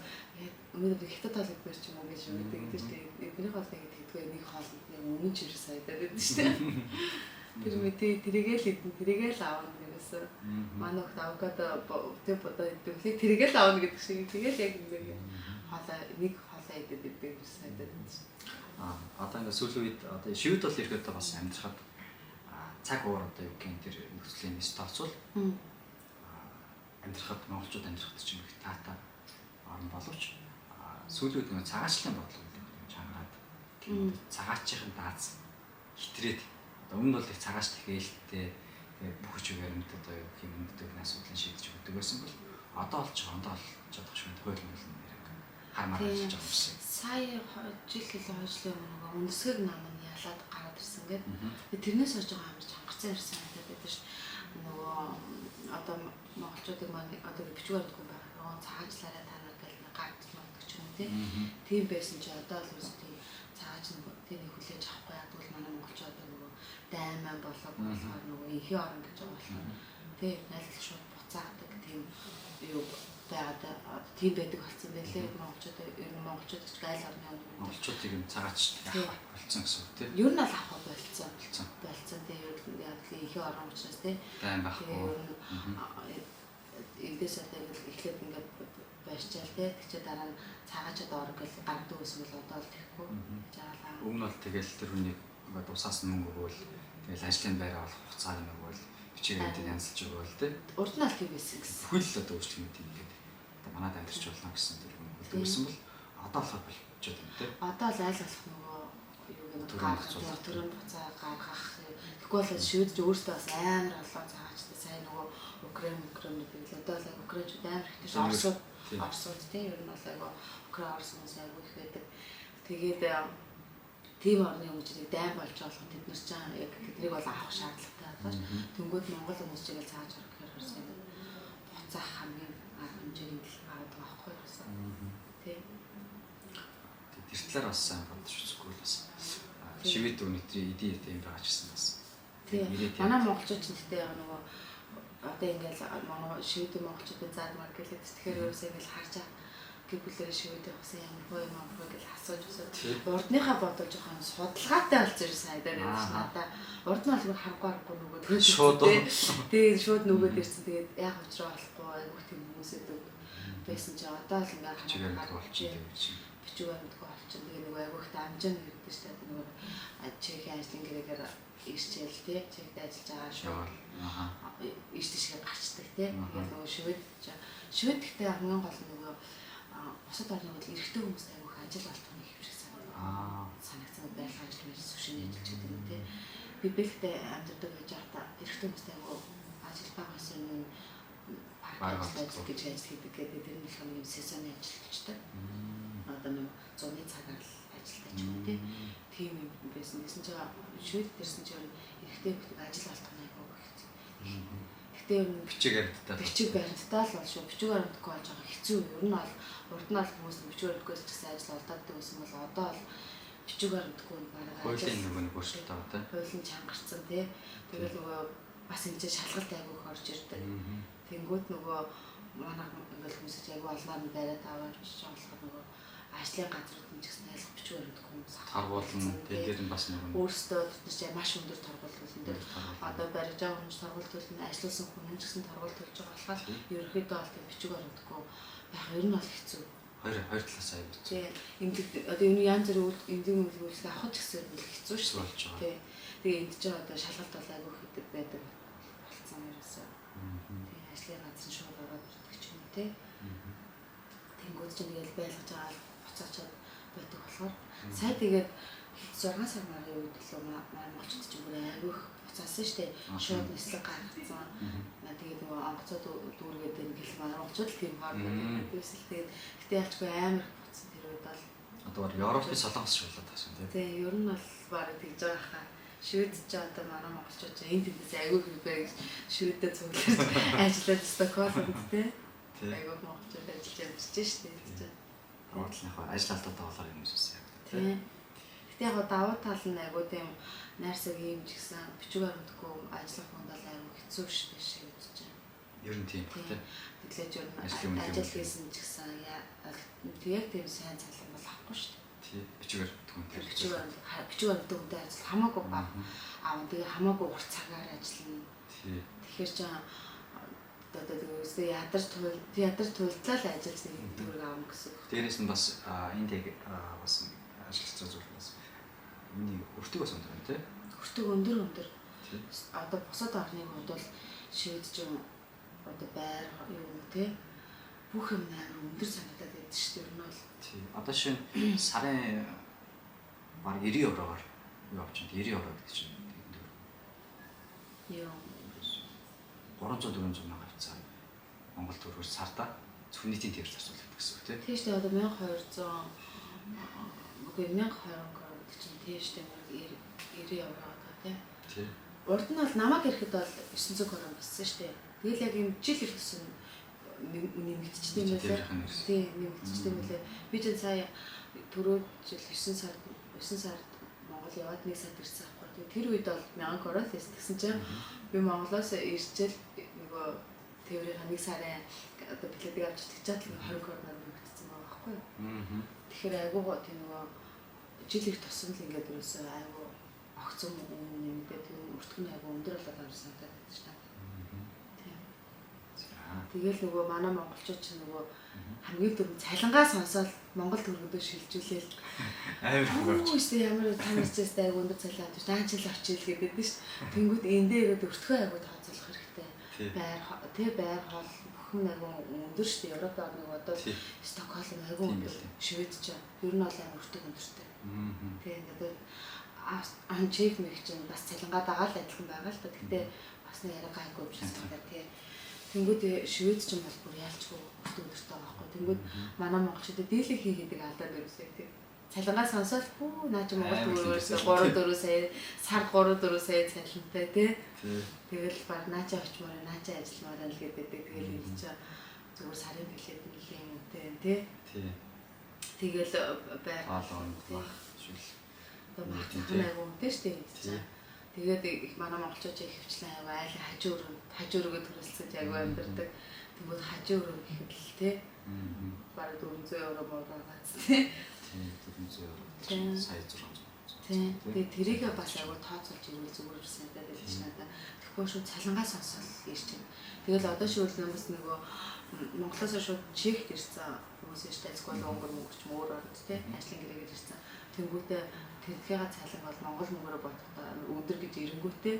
өнөөдөр хятад хоол идмээр ч юм уу гэж өгдөг гэдэг чинь эдний хоол нэг идэгдгүй нэг хоол нэг үнэн ч юм шиг санагдаад байдаг шүү дээ. Тэр мэдээ тэрийгээ л идэн тэрийгээ л аавна гэсэн. Манай хөлт авокадо тэг бодоо идэх лээ тэрийгээ л аавна гэдэг шиг тэгэл яг нэг хоолой нэг хоолой идэх гэдэг юм шиг санагдаад байдаг шүү. Аа одоо ингээ сүүлийн үед одоо шивд бол ирэхэд бас амьдрахад цаг уур одоо юу гэх юм тэр нөхцөлийн нэс тооцвол амьдрахад монголчууд амьдрахад ч юм их таатай орн боловч сүүлийн үед нэг цагаачлалын бодлого юм чангараад цагаачийн дааз хитрээд одоо өмнө бол их цагаач тэхээлтэй тэгээ бүх чиг баримт одоо юу гэх юм өндөг асуудлыг шийдэж өгдөг байсан бол одоо олж ондоо олж чадах шиг хууль мөл нэр хармаар ажиллаж байгаа юм шиг. Сая жил хэлээ хойшлоо нөгөө үндэсгэг нам нь ялаад гараад ирсэн гэдэг. Тэрнээс хойш байгаа амар чангарсан ирсэн санагдаад байдаг шүү. Нөгөө одоо монголчуудыг маань одоо бичиг баримтгүй байх нөгөө цагаачлаарай та нар гэл гарч магадгүй ч юм уу тийм байсан чи одоо л ерөөсөө тийм цагаач нөгөө тийм хүлээж авахгүй яадаг бол манай монголчууд одоо нөгөө дайман болоо болохоор нөгөө инхий орон гэж байгаа болохоор тий найлал шууд буцаадаг тийм юу байгаад тийм байдаг болсон байлээ. Монголчууд ер нь монголчууд ч айл орны монголчуудыг юм цагаач авах болсон гэсэн үг тий. Ер нь аль авах болцсон. Болцсон тий ер нь яг л инхий орон учраас тий. Дайм байхгүй. Эндээс одоо ингээд эхлээд ингээд барьчаал тий. Тэгчээ дараа нь цагаачаад ор гэл гаргадаг байсан бол одоо л тэхгүй гэж агаалаа. Өмнө бол тэгэл тэр хүнийг ингээд усаас мөнгө өгөөл тэгэл ажлын байраа олох хугацааг нь өгөөл бичиг баримтыг янзлж өгөөл тий. Урд нь аль тийм байсан гэсэн. Бүхэл л одоо өөрчлөлт юм ингээд одоо манад амьдарч болно гэсэн тэр хүн өгдөг байсан бол одоо болохоор болчиход байна тий. Одоо л айл болох нөгөө юу гэх төрөн буцаа гаргах. Тэгэхгүй бол шивэд ч өөртөө бас амар олон цагаачтай сайн нөгөө Украин гэдэг л одоо л Украинчууд амар ихтэй шүү. Оросууд тийм ер нь бол айгүй Украин Орос хүмүүс айгүй их байдаг. Тэгээд тийм орны хүмүүсийг дайн болж байгаа тэд нар ч яг тэднийг бол авах шаардлагатай байна. Тэнгүүд Монгол хүмүүс чигээл цааш орох гэхээр ерөөсөө буцаах хамгийн арга хэмжээний л аваад байгаа байхгүй юу? Тийм. Тэр талаар бас сайн бодож үзэхгүй л бас шивэд өнөдрийн эдийн юм байгаа ч гэсэн бас. Тийм. Манай монголчууд ч гэхдээ яг нөгөө одоо ингээл манай шивэд монголчуудын зармаар гэлээд тэгэхээр ерөөсөө ингээл харж байгаа гэр бүлээрээ шивэд явсан ямар хөө юм аа гэж асууж өсөд урдныхаа бодол жоохон судалгаатай болсон юм сайдаар байдаг ш надаа. Урд нь бол харахгүй нөгөөд шууд тий шууд нөгөөд ирсэн. Тэгээд яг учраа олохгүй айгүйх тийм хүмүүс өгдөг байсан чи одоо л ингээ харахгүй болчихсон юм чи. Бичиг баримтгүй болчихсон. Тэгээ нөгөө айгүйх амжин ирдэ ш тэ нөгөө чехийн ажлын гэрээгээр ирчээл тий чехд ажиллаж байгаа шууд ирч тийшээ гарчдаг тий. Тэгээд нөгөө шивэд гэхдээ хамгийн гол нь нөгөө бусад орны бол эрэгтэй хүмүүст айгүйх ажил олдох нь их юм шиг санагдсан байрлал ажил мэл сүшиний ажил ч гэдэг юм тий. Би бэлгтэй амьдардаг байж байхдаа эрэгтэй хүмүүст айгүй ажил бага байсан юм парк ажил гэж ажил хийдэг гэдэг тэр нь болохоор нэг сезонны ажил гэжтэй. Одоо нэг зуны цагаар л ажилтаа ч юм уу тий. Тийм юм байсан. Тэгсэн чинь швед дэрсэн чинь эрэгтэй хүмүүс ажил олдох нь айгүй хэцүү. Гэтэ ер нь бичиг баримттай. Бичиг баримттай л бол шүү. Бичиг баримтгүй болж байгаа хэцүү. Ер нь бол урд нь бол хүмүүс бичиг баримтгүй ч гэсэн ажил олдоодаг байсан бол одоо бол бичиг баримтгүй бараг хуулийн нөгөө нэг өөрчлөлт байгаа тий. Хуулийн чангарцсан тий. Тэгэл нөгөө бас энэ чинь шалгалт айгүй их орж ирдэг. Тэнгүүд нөгөө манай ингээл хүмүүс ч айгүй олноор нь бариад аваад очиж байгаа болохоор нөгөө ажлын газрууд нь ч гэсэн айлах бичиг баримтгүй хүмүүс торгуулна. Тэр нь бас нөгөө өөрсдөө тэд нар маш өндөр торгуул төлнө. Одоо барьж байгаа хүмүүс торгуул төлнө, ажилласан хүн ч гэсэн торгуул төлж байгаа болохоор ерөнхийдөө бол тийм бичиг баримтгүй байх ер нь бол хэцүү. Хоёр талаас аюу хэцүү. Тийм. Эмнэлэг одоо энэ янз бүрийн эмнэлэг үйлчлэг авах ч гэсэн хэцүү шүү болж байгаа. Тийм. Тэгээ энд чинь одоо шалгалт бол аюу хэдэг байдаг болсон ерөөсөө. Тийм ажлын газар нь шууд ороод ирдэг ч юм уу тий. Тэнгүүд чинь тэгэл байлгаж байгаа буцаачаад байдаг болохоор сая тэгээд 6 сар марын үед лөө манай монголчууд чинь бүр айгүйх буцаасан шүү дээ. Шууд нислэг гаргацсан. Тэгээд нөгөө онгоцоод дүүргээд байна гэл манай монголчууд л тийм хоорондоо байсан л тэгээд гэтээ ялчгүй амар их буцсан тэр үед бол Одоо баг Европын Солонгос шиг болоод байгаа юм тий. Тий, ер нь бол баг тэгж байгаа хаа. Швед ч одоо манай монголчууд ч энэ тэндээс айгүй хэрэг гэж Шведэд цуглаж ажиллаад Стокгольмд тий. Айгүй монголчууд ажиллаж амьдарч штэ тий. Гол нь яг ажил алдаатай болохоор юм сүс яг. Тий. Гэтэ яг давуу тал нь айгүй тийм найрсаг юм ч гэсэн бичиг баримтгүй ажиллах хүнд бол айгүй хэцүү штэ Швед ч. Ер нь тийм тий. Тэглэж ер нь ажил хийсэн ч гэсэн яг тийм сайн цалин бол авахгүй штэ. Тий. Бичиг баримтгүй хүнтэй. Бичиг баримтгүй хүнтэй ажил хамаагүй бага. Аа тэгээ хамаагүй урт цагаар ажиллана. Тий. Тэгэхээр ч одоо тэгээс ядарч туйлдлаа л ажиллаж нэг төгрөг авна гэсэн үг. Дээрээс нь бас энэ тэг бас ажиллаж байгаа зүйл бас миний өртөг бас өндөр байна тий. Өртөг өндөр. Одоо бусад орныг бодвол Швед ч юм одоо байр юу тий бүх юм амар өндөр санагдаад байдаг шүү дээ. Ер нь бол тий. Одоо шинэ сарын баг 90 евроор юу авч байна? 90 евро гэдэг чинь юу 300-400 мянга авцаа. Монгол төгрөгөөр сарда зөвхөн нийтийн тээвэр зарцуулдаг гэсэн үг тий. Тийм шүү дээ. Одоо 1200 үгүй 1020 крон гэдэг чинь тийм шүү дээ. 90 евро одоо тий. Тий. Урд нь бол намайг ирэхэд бол 900 крон болсон шүү дээ. Тэгэл яг юм жил ирэх тусам нэмэгдчихсэн юм байлаа. Тий, нэмэгдчихсэн юм байлаа. Би ч сая түрүү жил 9 сард Монгол яваад 1 сард ирсэн аахгүй. Тэр үед бол 1000 крон л байсан. Тэгсэн чинь би Монголоос ирчээл нөгөө тээврийн 1 сарын одоо билетийг авч тэгчээд л 20 кроноор нэмэгдсэн байгаа байхгүй юу. Тэгэхээр айгүй тийм нөгөө жил их тусам л ингээд ерөөсөө айгүй огцом нэмэгдээд тийм өртгөн нь айгүй өндөр болоод байгаа санагдаад байдаг шүү дээ. Тийм. Тэгэл нөгөө манай монголчууд ч нөгөө хамгийн түрүүнд цалингаа сонсоод Монгол төгрөгөөр шилжүүлээл амар хөнгөж. Үгүй ямар таньчаас айгүй өндөр цалин авч даанчил очил гэдэг нь шүү. Тэнгүүд эндээ ирээд өртгөө айгүй тооцоолох хэрэгтэй. Байр хоол бүхэн айгүй өндөр шүү дээ. Европ орныг бодвол Стокгольм айгүй өндөр. Швед ч ер нь бол амар өртөг өндөртэй. Тэг ингээд ан чех мэх чинь бас цалингаа дагаад л адилхан байгаа л та. Гэтэ бас нэг яриа гайгүй юм шиг санагдаа тий. Тэнгүүд Швед ч юм бол бүр яалчгүй өртөг өндөртэй байгаа байхгүй. Тэнгүүд манай монголчуудад дийлэх хий гэдэг алдаад ерөөсөө тий. Цалингаа сонсоод хүү наа чи Монгол төгрөгөөр 3-4 сая сар 3-4 сая цалинтай тий. Тэгэл баг наа чи очимоор наа чи ажилламаар л гэдэг. Тэгэл энэ чи зүгээр сарын билет нь л юм үнэтэй тий. Тэгэл байр шил. Одоо мах айгу үнэтэй шүү дээ энэ чи. Тэгээд их манай монголчууд их хвчлэн айгу айлын хажуу өрөөгөө төрөлцөж айгу амьдардаг. Тэгвэл хажуу өрөө гэхэд л тий. Бараг 400 евро муугаад тий. 400 евро. Сая 600. Тий. Тэгээд тэрийгээ бас айгу тооцоолж ирвэл зүгээр санагдаад байдаг ч надаа. Тэгэхгүй шууд цалингаа сонсол ирж байна. Тэгэл одоо шүүл хүмүүс нөгөө Монголоос шууд Чехт ирсэн хүмүүс шүү дээ. Эсвэл Унгар мөнгө ч өөр оронд тий ажлын гэрээгээр ирсэн. Тэнгүүтээ тэрдгийнхаа цалин бол Монгол мөнгөөрөө бодохдоо өндөр гэж ирэнгүүтээ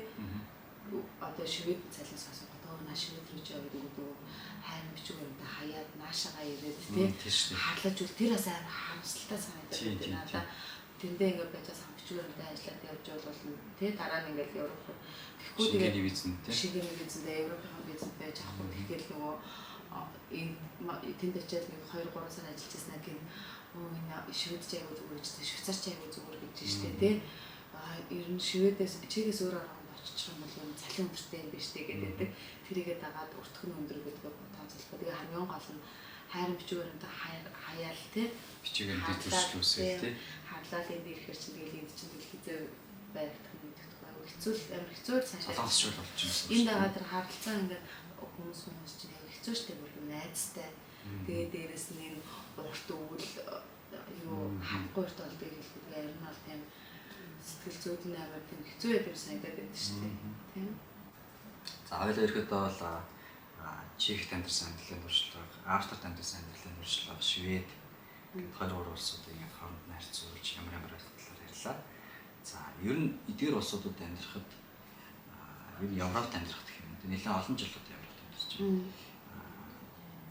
одоо Швед цалин сонсоход өө наа Швед рүү ч яваад нөгөө хайр бичиг баримтаа хаяад наашаага ирээд тий харлаж үл тэр бас амар харамсалтай санагдаад байна надаа. Тэндээ ингээд байж байгаа бичиг баримтаа ажиллаад явж бол тий дараа нь ингээд Европ руу тэгэхгүй тэгээд визэн тий Шенгений визэндээ Европын визэнд байж авахгүй. Тэгэхээр нөгөө энэ тэнд очиад нэг 2-3 сар ажиллаж байснаа гин өө энэ Швед ч айгүй зүгээр гэж Швейцар ч айгүй зүгээр гэж штэ тий. Аа ер нь Шведээс Чехээс өөр оронд очих юм бол энэ цалин өндөртэй юм биш үү гэдэг. Тэрийгээ дагаад өртөх нь өндөр гэдгээ тооцоолох. Тэгээ хамгийн гол нь хайрын бичиг баримтаа хаяал тий. Бичиг баримтыг зөрчлөөсэй тий. Харлал энд ирэхэр чинь тэгэл энд чинь тэгэл хизээ баригдах нь мэддэхгүй. Айгүй хэцүү амар хэцүү цаашаа. Солонгосчул болж байна. Энд дагаад тэр харилцаа ингээд хүмүүс чинь айгүй хэцүү штэ бүр найзтай. Тэгээ дээрэс нь энэ урт өвөл юу хавгүй урт болдог хэлдэг. Ер нь бол тийм сэтгэл зүйд нь амар тийм хэцүү байдаг санагдаад байдаг шүү дээ. Тийм. За хоёулаа ирэхэд бол Чехт амьдарсан амьдралын туршлага, Австрид амьдарсан амьдралын туршлага, Швед гээд 23 улсуудыг ингээд хооронд нь харьцуулж ямар ямар талаар ярьлаа. За ер нь эдгээр улсуудад амьдрахад ер нь Европт амьдрах гэх юм. Нэлээд олон жил одоо Европт амьдарч байна.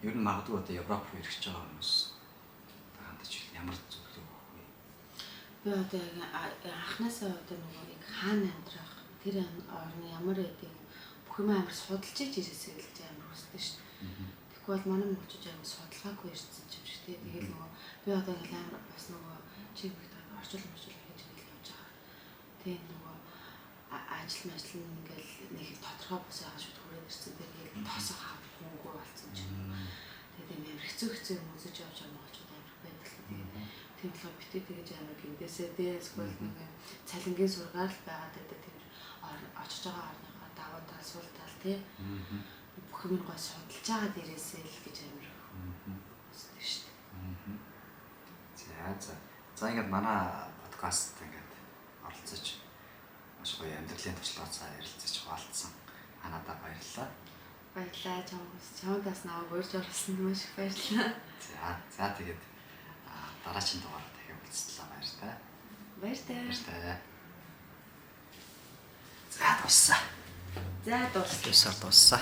Ер нь магадгүй одоо Европ руу ирэх гэж байгаа хүмүүс хандаж ямар зөвлөгөө өгөх вэ? Би одоо яг анханасаа одоо нөгөө яг хаана амьдрах, тэр орны ямар байдгийг бүх юм амар судалж ирээсэй гэж амар хүсдэг шүү дээ. Тэгэхгүй бол манай монголчууд амар судалгаагүй ирсэн юм шиг тий. Тэгэл нөгөө би одоо ингээл амар бас нөгөө Чи гэдэг орчуул морчуул хийж ингээл явж байгаа. Тэгээ нөгөө ажил мажил нь ингээл нэг тодорхой бус байгаа шүү түрээд ирсэн. Тэгээд тосох хавхунгүй болсон ч юм. Тэгээд юм амар хэцүү хэцүү юм үзэж явж байгаа монголчууд амар байдаг л. Тэгээд тийм болохоор битээ тэгэж амар гиндэсээ дээ эсвэл нэг юм цалингийн сургаар л байгаад байдаг тийм очиж байгаа орныхоо давуу тал сул тал тий бүх юм гой судалж байгаа дээрээсээ л гэж амар үздэг шүү дээ. За за. За ингээд манай подкаст ингээд оролцож маш гоё амьдралын туршлагаасаа ярилцаж хуваалцсан Анадаа баярлалаа. Баярлалаа чамд. Чамд бас намайг урьж оруулсанд маш их баярлалаа. За за тэгээд дараагийн дугаараар дахин уулзлаа баяртай. Баяртай. Баяртай. За дууссан. За дууссан. Дуусаар дууссан.